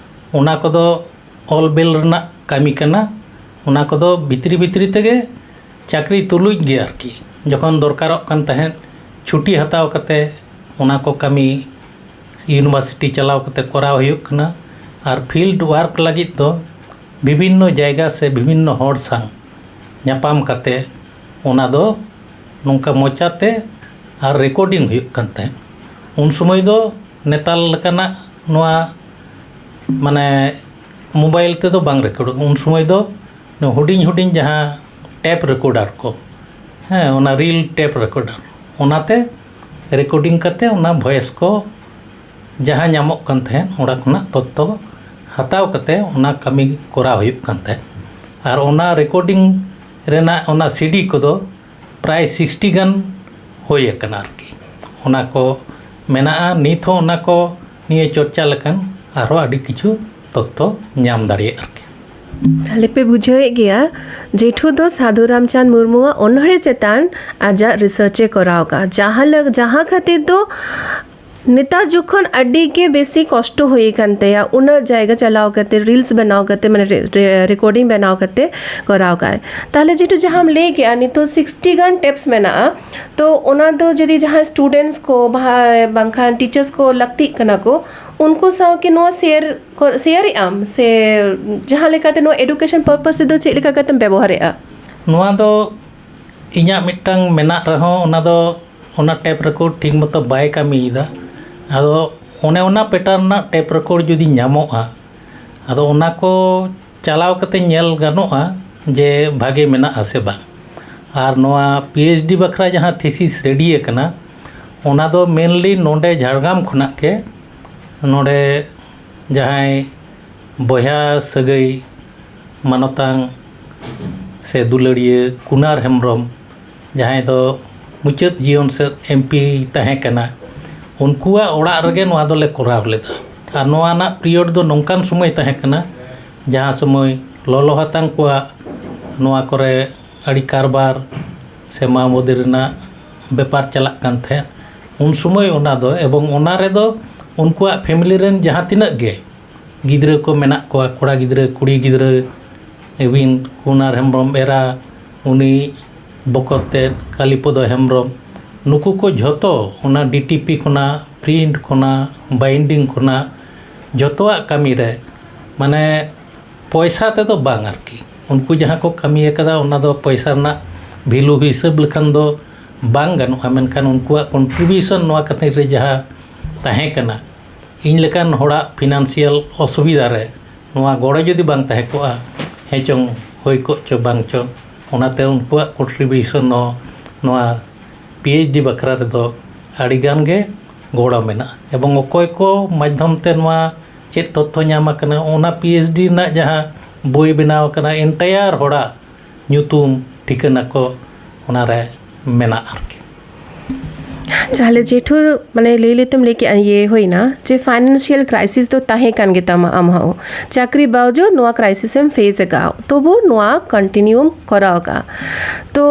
ᱚᱱᱟ ᱠᱚᱫᱚ ᱚᱞ ᱵᱮᱞ ᱨᱮᱱᱟᱜ ᱠᱟᱹᱢᱤ ᱠᱟᱱᱟ᱾ ᱚᱱᱟ ᱠᱚᱫᱚ ᱵᱷᱤᱛᱨᱤ ᱵᱷᱤᱛᱨᱤ ᱛᱮᱜᱮ ᱪᱟᱹᱠᱨᱤ ᱛᱩᱞᱩᱡ ᱜᱮ ᱟᱨᱠᱤ, ᱡᱚᱠᱷᱚᱱ ᱫᱚᱨᱠᱟᱨᱚᱜ ᱠᱟᱱ ᱛᱟᱦᱮᱸᱫ, ᱪᱷᱩᱴᱤ ᱦᱟᱛᱟᱣ ᱠᱟᱛᱮ ᱚᱱᱟ ᱠᱚ ᱠᱟᱹᱢᱤ ᱤᱭᱩᱱᱤᱵᱷᱟᱨᱥᱤᱴᱤ ᱪᱟᱞᱟᱣ ᱠᱟᱛᱮ ᱠᱚᱨᱟᱣ ᱦᱩᱭᱩᱜ ᱠᱟᱱᱟ᱾ ᱟᱨ ᱯᱷᱤᱞᱰ ᱣᱟᱨᱠ ᱞᱟᱹᱜᱤᱫ ᱫᱚ ᱵᱤᱵᱷᱤᱱᱱᱚ ᱡᱟᱭᱜᱟ ᱥᱮ ᱵᱤᱵᱷᱤᱱᱱᱚ ᱦᱚᱲ ᱥᱟᱶ ᱧᱟᱯᱟᱢ ᱠᱟᱛᱮ ᱚᱱᱟ ᱫᱚ ᱱᱚᱝᱠᱟ ᱢᱚᱪᱟᱛᱮ ᱟᱨ ᱨᱮᱠᱚᱨᱰᱤᱝ ᱦᱩᱭᱩᱜ ᱠᱟᱱ ᱛᱟᱦᱮᱸᱫ᱾ ᱩᱱ ᱥᱚᱢᱚᱭ ᱫᱚ ᱱᱮᱛᱟᱨ ᱞᱮᱠᱟᱱᱟᱜ ᱱᱚᱣᱟ ᱢᱟᱱᱮ ᱢᱳᱵᱟᱭᱤᱞ ᱛᱮᱫᱚ ᱵᱟᱝ ᱨᱮᱠᱚᱨᱰᱚᱜᱼᱟ᱾ ᱩᱱ ᱥᱚᱢᱚᱭ ᱫᱚ ᱦᱩᱰᱤᱧ ᱦᱩᱰᱤᱧ ᱡᱟᱦᱟᱸ ᱴᱮᱯ ᱨᱮᱠᱚᱨᱰᱟᱨ ᱠᱚ, ᱦᱮᱸ, ᱚᱱᱟ ᱨᱤᱞ ᱴᱮᱯ ᱨᱮᱠᱚᱨᱰᱟᱨ, ᱚᱱᱟᱛᱮ ᱨᱮᱠᱚᱨᱰᱤᱝ ᱠᱟᱛᱮ ᱚᱱᱟ ᱵᱷᱚᱭᱮᱥ ᱠᱚ ᱡᱟᱦᱟᱸ ᱧᱟᱢᱚᱜ ᱠᱟᱱ ᱛᱟᱦᱮᱸᱫ, ᱚᱸᱰᱮ ᱠᱷᱚᱱᱟᱜ ᱛᱚᱛᱛᱷᱚ ᱦᱟᱛᱟᱣ ᱠᱟᱛᱮ ᱚᱱᱟ ᱠᱟᱹᱢᱤ ᱠᱚᱨᱟᱣ ᱦᱩᱭᱩᱜ ᱠᱟᱱ ᱛᱟᱦᱮᱸᱫ᱾ ᱟᱨ ᱚᱱᱟ ᱨᱮᱠᱚᱨᱰᱤᱝ ᱨᱮᱱᱟᱜ ᱚᱱᱟ ᱥᱤᱰᱤ ᱠᱚᱫᱚ ᱯᱨᱟᱭ ᱥᱤᱠᱥᱴᱤ ᱜᱟᱱ ᱦᱩᱭ ᱟᱠᱟᱱᱟ ᱟᱨᱠᱤ᱾ ᱚᱱᱟ ᱠᱚ ᱢᱮᱱᱟᱜᱼᱟ, ᱱᱤᱛ ᱦᱚᱸ ᱚᱱᱟ ᱠᱚ ᱱᱤᱭᱮ ᱪᱚᱨᱪᱟ ᱞᱮᱠᱷᱟᱱ ᱟᱨᱦᱚᱸ ᱟᱹᱰᱤ ᱠᱤᱪᱷᱩ ᱛᱚᱛᱛᱷᱚ ᱧᱟᱢ ᱫᱟᱲᱮᱭᱟᱜᱼᱟ ᱟᱨᱠᱤ᱾ ᱛᱟᱦᱞᱮ ᱯᱮ ᱵᱩᱡᱷᱟᱹᱣᱮᱫ ᱜᱮᱭᱟ, ᱡᱮᱴᱷᱩ ᱫᱚ ᱥᱟᱹᱫᱷᱩ ᱨᱟᱢᱪᱟᱸᱫᱽ ᱢᱩᱨᱢᱩᱣᱟᱜ ᱚᱱᱚᱬᱦᱮ ᱪᱮᱛᱟᱱ ᱟᱡᱟᱜ ᱨᱤᱥᱟᱨᱪ ᱮ ᱠᱚᱨᱟᱣ ᱠᱟᱜᱼᱟ, ᱡᱟᱦᱟᱸ ᱞᱟᱹᱜ ᱡᱟᱦᱟᱸ ᱠᱷᱟᱹᱛᱤᱨ ᱫᱚ ᱱᱮᱛᱟᱨ ᱡᱚᱠᱷᱚᱱ ᱟᱹᱰᱤ ᱜᱮ ᱵᱮᱥᱤ ᱠᱚᱥᱴᱚ ᱦᱩᱭ ᱟᱠᱟᱱ ᱛᱟᱭᱟ, ᱩᱱᱟᱹᱜ ᱡᱟᱭᱜᱟ ᱪᱟᱞᱟᱣ ᱠᱟᱛᱮ, ᱨᱤᱞᱥ ᱵᱮᱱᱟᱣ ᱠᱟᱛᱮ, ᱢᱟᱱᱮ ᱨᱮᱠᱚᱨᱰᱤᱝ ᱵᱮᱱᱟᱣ ᱠᱟᱛᱮ ᱠᱚᱨᱟᱣ ᱠᱟᱜᱼᱟᱭ᱾ ᱛᱟᱦᱞᱮ ᱡᱮᱴᱩ ᱡᱟᱦᱟᱸᱢ ᱞᱟᱹᱭ ᱠᱮᱜᱼᱟ, ᱱᱤᱛᱚᱜ ᱥᱤᱠᱥᱴᱤ ᱜᱟᱱ ᱴᱮᱯᱥ ᱢᱮᱱᱟᱜᱼᱟ, ᱛᱚ ᱚᱱᱟ ᱫᱚ ᱡᱩᱫᱤ ᱡᱟᱦᱟᱸᱭ ᱥᱴᱩᱰᱮᱱᱴᱥ ᱠᱚ ᱵᱟ-, ᱵᱟᱝᱠᱷᱟᱱ ᱴᱤᱪᱟᱨᱥ ᱠᱚ ᱞᱟᱹᱠᱛᱤᱜ ᱠᱟᱱᱟ ᱠᱚ, ᱩᱱᱠᱩ ᱥᱟᱶ ᱠᱤ ᱱᱚᱣᱟ ᱥᱮᱭᱟᱨ ᱠᱚ, ᱥᱮᱭᱟᱨᱮᱜ ᱟᱢ ᱥᱮ ᱡᱟᱦᱟᱸ ᱞᱮᱠᱟᱛᱮ ᱱᱚᱣᱟ ᱮᱰᱩᱠᱮᱥᱚᱱ ᱯᱟᱨᱯᱟᱥ ᱛᱮᱫᱚ ᱪᱮᱫ ᱞᱮᱠᱟ ᱠᱟᱛᱮᱢ ᱵᱮᱵᱚᱦᱟᱨᱮᱜᱼᱟ? ᱱᱚᱣᱟ ᱫᱚ ᱤᱧᱟᱹᱜ ᱢᱤᱫᱴᱟᱝ ᱢᱮᱱᱟᱜ ᱨᱮᱦᱚᱸ, ᱚᱱᱟ ᱫᱚ ᱚᱱᱟ ᱴᱮᱯ ᱨᱮᱠᱚᱨᱰ ᱴᱷᱤᱠ ᱢᱚᱛᱚ ᱵᱟᱭ ᱠᱟᱹᱢᱤᱭᱮᱫᱟ᱾ ᱟᱫᱚ ᱚᱱᱮ ᱚᱱᱟ ᱯᱮᱴᱟᱨᱱ ᱨᱮᱱᱟᱜ ᱴᱮᱯ ᱨᱮᱠᱚᱨᱰ ᱡᱩᱫᱤ ᱧᱟᱢᱚᱜᱼᱟ, ᱟᱫᱚ ᱚᱱᱟ ᱠᱚ ᱪᱟᱞᱟᱣ ᱠᱟᱛᱮ ᱧᱮᱞ ᱜᱟᱱᱚᱜᱼᱟ ᱡᱮ ᱵᱷᱟᱜᱮ ᱢᱮᱱᱟᱜᱼᱟ ᱥᱮ ᱵᱟᱝ᱾ ᱟᱨ ᱱᱚᱣᱟ ᱯᱤ ᱮᱭᱤᱪ ᱰᱤ ᱵᱟᱠᱷᱨᱟ ᱡᱟᱦᱟᱸ ᱛᱷᱤᱥᱤᱥ ᱨᱮᱰᱤ ᱟᱠᱟᱱᱟ, ᱚᱱᱟ ᱫᱚ ᱢᱮᱱᱞᱤ ᱱᱚᱰᱮ ᱡᱷᱟᱲᱜᱨᱟᱢ ᱠᱷᱚᱱᱟᱜ ᱜᱮ ᱱᱚᱰᱮ ᱡᱟᱦᱟᱸᱭ ᱵᱚᱭᱦᱟ ᱥᱟᱹᱜᱟᱹᱭ ᱢᱟᱱᱚᱛᱟᱱ ᱥᱮ ᱫᱩᱞᱟᱹᱲᱤᱭᱟᱹ ᱠᱩᱱᱟᱨ ᱦᱮᱢᱵᱨᱚᱢ, ᱡᱟᱦᱟᱸᱭ ᱫᱚ ᱢᱩᱪᱟᱹᱫ ᱡᱤᱭᱚᱱ ᱥᱮᱫ ᱮᱢ ᱯᱤ ᱛᱟᱦᱮᱸ ᱠᱟᱱᱟ, ᱩᱱᱠᱩᱣᱟᱜ ᱚᱲᱟᱜ ᱨᱮᱜᱮ ᱱᱚᱣᱟ ᱫᱚᱞᱮ ᱠᱚᱨᱟᱣ ᱞᱮᱫᱟ᱾ ᱟᱨ ᱱᱚᱣᱟ ᱨᱮᱱᱟᱜ ᱯᱤᱨᱤᱭᱳᱰ ᱫᱚ ᱱᱚᱝᱠᱟᱱ ᱥᱚᱢᱚᱭ ᱛᱟᱦᱮᱸ ᱠᱟᱱᱟ, ᱡᱟᱦᱟᱸ ᱥᱚᱢᱚᱭ ᱞᱚᱞᱚ ᱦᱟᱛᱟᱝ ᱠᱚᱣᱟᱜ ᱱᱚᱣᱟ ᱠᱚᱨᱮ ᱟᱹᱰᱤ ᱠᱟᱨᱵᱟᱨ ᱥᱮ ᱢᱟᱣᱵᱟᱹᱫᱤ ᱨᱮᱱᱟᱜ ᱵᱮᱯᱟᱨ ᱪᱟᱞᱟᱜ ᱠᱟᱱ ᱛᱟᱦᱮᱸᱫ, ᱩᱱ ᱥᱚᱢᱚᱭ ᱚᱱᱟ ᱫᱚ, ᱮᱵᱚᱝ ᱚᱱᱟ ᱨᱮᱫᱚ ᱩᱱᱠᱩᱣᱟᱜ ᱯᱷᱮᱢᱤᱞᱤ ᱨᱮᱱ ᱡᱟᱦᱟᱸ ᱛᱤᱱᱟᱹᱜ ᱜᱮ ᱜᱤᱫᱽᱨᱟᱹ ᱠᱚ ᱢᱮᱱᱟᱜ ᱠᱚᱣᱟ, ᱠᱚᱲᱟ ᱜᱤᱫᱽᱨᱟᱹ, ᱠᱩᱲᱤ ᱜᱤᱫᱽᱨᱟᱹ, ᱮᱵᱤᱱ ᱠᱩᱱᱟᱨ ᱦᱮᱢᱵᱨᱚᱢ ᱮᱨᱟ, ᱩᱱᱤ ᱵᱚᱠᱚᱛ ᱛᱮᱫ ᱠᱟᱞᱤᱯᱚᱫᱚ ᱦᱮᱢᱵᱨᱚᱢ, ᱱᱩᱠᱩ ᱠᱚ ᱡᱷᱚᱛᱚ ᱚᱱᱟ ᱰᱤ ᱴᱤ ᱯᱤ ᱠᱷᱚᱱᱟᱜ, ᱯᱨᱤᱱᱴ ᱠᱷᱚᱱᱟᱜ, ᱵᱟᱭᱤᱱᱰᱤᱝ ᱠᱷᱚᱱᱟᱜ, ᱡᱷᱚᱛᱚᱣᱟᱜ ᱠᱟᱹᱢᱤ ᱨᱮ, ᱢᱟᱱᱮ, ᱯᱚᱭᱥᱟ ᱛᱮᱫᱚ ᱵᱟᱝ ᱟᱨᱠᱤ, ᱩᱱᱠᱩ ᱡᱟᱦᱟᱸ ᱠᱚ ᱠᱟᱹᱢᱤ ᱟᱠᱟᱫᱟ, ᱚᱱᱟ ᱫᱚ ᱯᱚᱭᱥᱟ ᱨᱮᱱᱟᱜ ᱵᱷᱮᱞᱩ ᱦᱤᱥᱟᱹᱵ ᱞᱮᱠᱷᱟᱱ ᱫᱚ ᱵᱟᱝ ᱜᱟᱱᱚᱜᱼᱟ, ᱢᱮᱱᱠᱷᱟᱱ ᱩᱱᱠᱩᱣᱟᱜ ᱠᱚᱱᱴᱨᱤᱵᱤᱭᱩᱥᱚᱱ ᱱᱚᱣᱟ ᱠᱷᱟᱹᱛᱤᱨ ᱨᱮ ᱡᱟᱦᱟᱸ ᱛᱟᱦᱮᱸ ᱠᱟᱱᱟ, ᱤᱧ ᱞᱮᱠᱟᱱ ᱦᱚᱲᱟᱜ ᱯᱷᱤᱱᱟᱱᱥᱤᱭᱟᱞ ᱚᱥᱩᱵᱤᱫᱷᱟ ᱨᱮ ᱱᱚᱣᱟ ᱜᱚᱲᱚ ᱡᱩᱫᱤ ᱵᱟᱝ ᱛᱟᱦᱮᱸ ᱠᱚᱜᱼᱟ, ᱦᱮᱸ ᱪᱚᱝ ᱦᱩᱭ ᱠᱚᱜ ᱪᱚ ᱵᱟᱝ ᱪᱚ, ᱚᱱᱟᱛᱮ ᱩᱱᱠᱩᱣᱟᱜ ᱠᱚᱱᱴᱨᱤᱵᱤᱭᱩᱥᱚᱱ ᱦᱚᱸ ᱱᱚᱣᱟ ᱯᱤ ᱮᱭᱤᱪ ᱰᱤ ᱵᱟᱠᱷᱨᱟ ᱨᱮᱫᱚ ᱟᱹᱰᱤ ᱜᱟᱱ ᱜᱮ ᱜᱚᱲᱚ ᱢᱮᱱᱟᱜᱼᱟ᱾ ᱮᱵᱚᱝ ᱚᱠᱚᱭ ᱠᱚ ᱢᱟᱫᱽᱫᱷᱚᱢ ᱛᱮ ᱱᱚᱣᱟ ᱪᱮᱫ ᱛᱚᱛᱛᱷᱚ ᱧᱟᱢ ᱟᱠᱟᱱᱟ, ᱚᱱᱟ ᱯᱤ ᱮᱭᱤᱪ ᱰᱤ ᱨᱮᱱᱟᱜ ᱡᱟᱦᱟᱸ ᱵᱳᱭ ᱵᱮᱱᱟᱣ ᱟᱠᱟᱱᱟ, entire ᱦᱚᱲᱟᱜ ᱧᱩᱛᱩᱢ ᱴᱷᱤᱠᱟᱹᱱᱟ ᱠᱚ ᱚᱱᱟᱨᱮ ᱢᱮᱱᱟᱜᱼᱟ ᱟᱨᱠᱤ᱾ ᱛᱟᱦᱞᱮ ᱡᱮᱴᱷᱩ, ᱢᱟᱱᱮ ᱞᱟᱹᱭ ᱞᱟᱹᱭᱛᱮᱢ ᱞᱟᱹᱭ ᱠᱮᱜᱼᱟ, ᱤᱭᱟᱹ ᱦᱩᱭᱱᱟ ᱡᱮ ᱯᱷᱟᱭᱱᱟᱱᱥᱤᱭᱟᱞ ᱠᱨᱟᱭᱥᱤᱥ ᱫᱚ ᱛᱟᱦᱮᱸ ᱠᱟᱱ ᱜᱮᱛᱟᱢᱟ ᱟᱢ ᱦᱚᱸ, ᱪᱟᱹᱠᱨᱤ ᱵᱟᱣᱡᱩᱫ ᱱᱚᱣᱟ ᱠᱨᱟᱭᱥᱤᱥ ᱮᱢ ᱯᱷᱮᱥ ᱟᱠᱟᱫᱼᱟ, ᱛᱚᱵᱩ ᱱᱚᱣᱟ ᱠᱚᱱᱴᱤᱱᱤᱭᱩᱢ ᱠᱚᱨᱟᱣ ᱟᱠᱟᱫᱼᱟ᱾ ᱛᱚ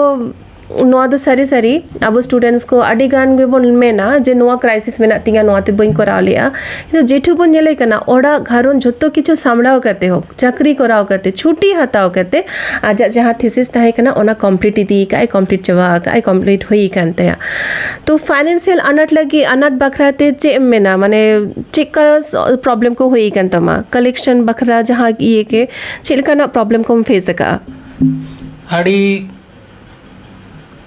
ᱱᱚᱣᱟ ᱫᱚ ᱥᱟᱹᱨᱤ ᱥᱟᱹᱨᱤ ᱟᱵᱚ ᱥᱴᱩᱰᱮᱱᱴᱥ ᱠᱚ ᱟᱹᱰᱤ ᱜᱟᱱ ᱜᱮᱵᱚᱱ ᱢᱮᱱᱟ ᱡᱮ ᱱᱚᱣᱟ ᱠᱨᱟᱭᱥᱤᱥ ᱢᱮᱱᱟᱜ ᱛᱤᱧᱟᱹ, ᱱᱚᱣᱟᱛᱮ ᱵᱟᱹᱧ ᱠᱚᱨᱟᱣ ᱞᱮᱜᱼᱟ᱾ ᱠᱤᱱᱛᱩ ᱡᱮᱴᱷᱩ ᱵᱚᱱ ᱧᱮᱞᱮ ᱠᱟᱱᱟ, ᱚᱲᱟᱜ ᱜᱷᱟᱨᱚᱸᱡᱽ ᱡᱷᱚᱛᱚ ᱠᱤᱪᱷᱩ ᱥᱟᱢᱵᱲᱟᱣ ᱠᱟᱛᱮ ᱦᱚᱸ, ᱪᱟᱹᱠᱨᱤ ᱠᱚᱨᱟᱣ ᱠᱟᱛᱮ, ᱪᱷᱩᱴᱤ ᱦᱟᱛᱟᱣ ᱠᱟᱛᱮ ᱟᱡᱟᱜ ᱡᱟᱦᱟᱸ ᱛᱷᱤᱥᱤᱥ ᱛᱟᱦᱮᱸ ᱠᱟᱱᱟ ᱚᱱᱟ ᱠᱚᱢᱯᱞᱤᱴ ᱤᱫᱤ ᱠᱟᱜᱼᱟᱭ, ᱠᱚᱢᱯᱞᱤᱴ ᱪᱟᱵᱟ ᱟᱠᱟᱜᱼᱟᱭ, ᱠᱚᱢᱯᱞᱤᱴ ᱦᱩᱭ ᱟᱠᱟᱱ ᱛᱟᱭᱟ᱾ ᱛᱚ ᱯᱷᱟᱭᱱᱟᱱᱥᱤᱭᱟᱞ ᱟᱱᱟᱴ ᱞᱟᱹᱜᱤᱫ, ᱟᱱᱟᱴ ᱵᱟᱠᱷᱨᱟ ᱛᱮ ᱪᱮᱫ ᱮᱢ ᱢᱮᱱᱟ, ᱢᱟᱱᱮ ᱪᱮᱫ ᱠᱟ ᱯᱨᱚᱵᱞᱮᱢ ᱠᱚ ᱦᱩᱭ ᱟᱠᱟᱱ ᱛᱟᱢᱟ ᱠᱟᱞᱮᱠᱥᱚᱱ ᱵᱟᱠᱷᱨᱟ ᱡᱟᱦᱟᱸ ᱤᱭᱟᱹ ᱜᱮ, ᱪᱮᱫ ᱞᱮᱠᱟᱱᱟᱜ ᱯᱨᱚᱵᱞᱮᱢ ᱠᱚᱢ ᱯᱷᱮᱥ ᱟᱠᱟᱜᱼᱟ? ᱟᱹᱰᱤ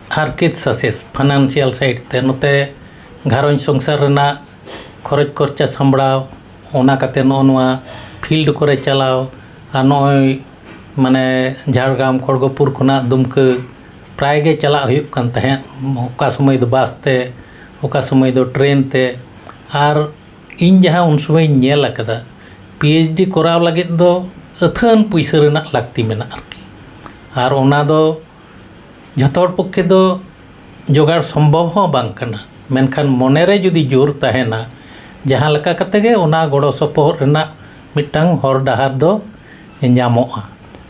ᱦᱟᱨᱠᱮᱛ ᱥᱟᱥᱮᱥ ᱯᱷᱟᱭᱱᱟᱱᱥᱤᱭᱟᱞ ᱥᱟᱭᱤᱰ ᱛᱮ, ᱱᱚᱛᱮ ᱜᱷᱟᱨᱚᱸᱡᱽ ᱥᱚᱝᱥᱟᱨ ᱨᱮᱱᱟᱜ ᱠᱷᱚᱨᱚᱪ ᱠᱷᱚᱨᱪᱟ ᱥᱟᱢᱵᱲᱟᱣ, ᱚᱱᱟ ᱠᱟᱛᱮ ᱱᱚᱜᱼᱚ ᱱᱚᱣᱟ ᱯᱷᱤᱞᱰ ᱠᱚᱨᱮ ᱪᱟᱞᱟᱣ, ᱟᱨ ᱱᱚᱜᱼᱚᱭ ᱢᱟᱱᱮ ᱡᱷᱟᱲᱜᱨᱟᱢ ᱠᱷᱚᱲᱜᱚᱯᱩᱨ ᱠᱷᱚᱱᱟᱜ ᱫᱩᱢᱠᱟᱹ ᱯᱨᱟᱭ ᱜᱮ ᱪᱟᱞᱟᱜ ᱦᱩᱭᱩᱜ ᱠᱟᱱ ᱛᱟᱦᱮᱸᱫ, ᱚᱠᱟ ᱥᱚᱢᱚᱭ ᱫᱚ ᱵᱟᱥ ᱛᱮ, ᱚᱠᱟ ᱥᱚᱢᱚᱭ ᱫᱚ ᱴᱨᱮᱱ ᱛᱮ᱾ ᱟᱨ ᱤᱧ ᱡᱟᱦᱟᱸ ᱩᱱ ᱥᱚᱢᱚᱭᱤᱧ ᱧᱮᱞ ᱟᱠᱟᱫᱟ, ᱯᱤ ᱮᱭᱤᱪ ᱰᱤ ᱠᱚᱨᱟᱣ ᱞᱟᱹᱜᱤᱫ ᱫᱚ ᱟᱹᱛᱷᱟᱹᱱ ᱯᱩᱭᱥᱟᱹ ᱨᱮᱱᱟᱜ ᱞᱟᱹᱠᱛᱤ ᱢᱮᱱᱟᱜᱼᱟ ᱟᱨᱠᱤ᱾ ᱟᱨ ᱚᱱᱟ ᱫᱚ ᱡᱷᱚᱛᱚ ᱦᱚᱲ ᱯᱚᱠᱠᱷᱮ ᱫᱚ ᱡᱚᱜᱟᱲ ᱥᱚᱢᱵᱷᱚᱵ ᱦᱚᱸ ᱵᱟᱝ ᱠᱟᱱᱟ, ᱢᱮᱱᱠᱷᱟᱱ ᱢᱚᱱᱮᱨᱮ ᱡᱩᱫᱤ ᱡᱳᱨ ᱛᱟᱦᱮᱱᱟ, ᱡᱟᱦᱟᱸ ᱞᱮᱠᱟ ᱠᱟᱛᱮ ᱜᱮ ᱚᱱᱟ ᱜᱚᱲᱚ ᱥᱚᱯᱚᱦᱚᱫ ᱨᱮᱱᱟᱜ ᱢᱤᱫᱴᱟᱝ ᱦᱚᱨ ᱰᱟᱦᱟᱨ ᱫᱚ ᱧᱟᱢᱚᱜᱼᱟ᱾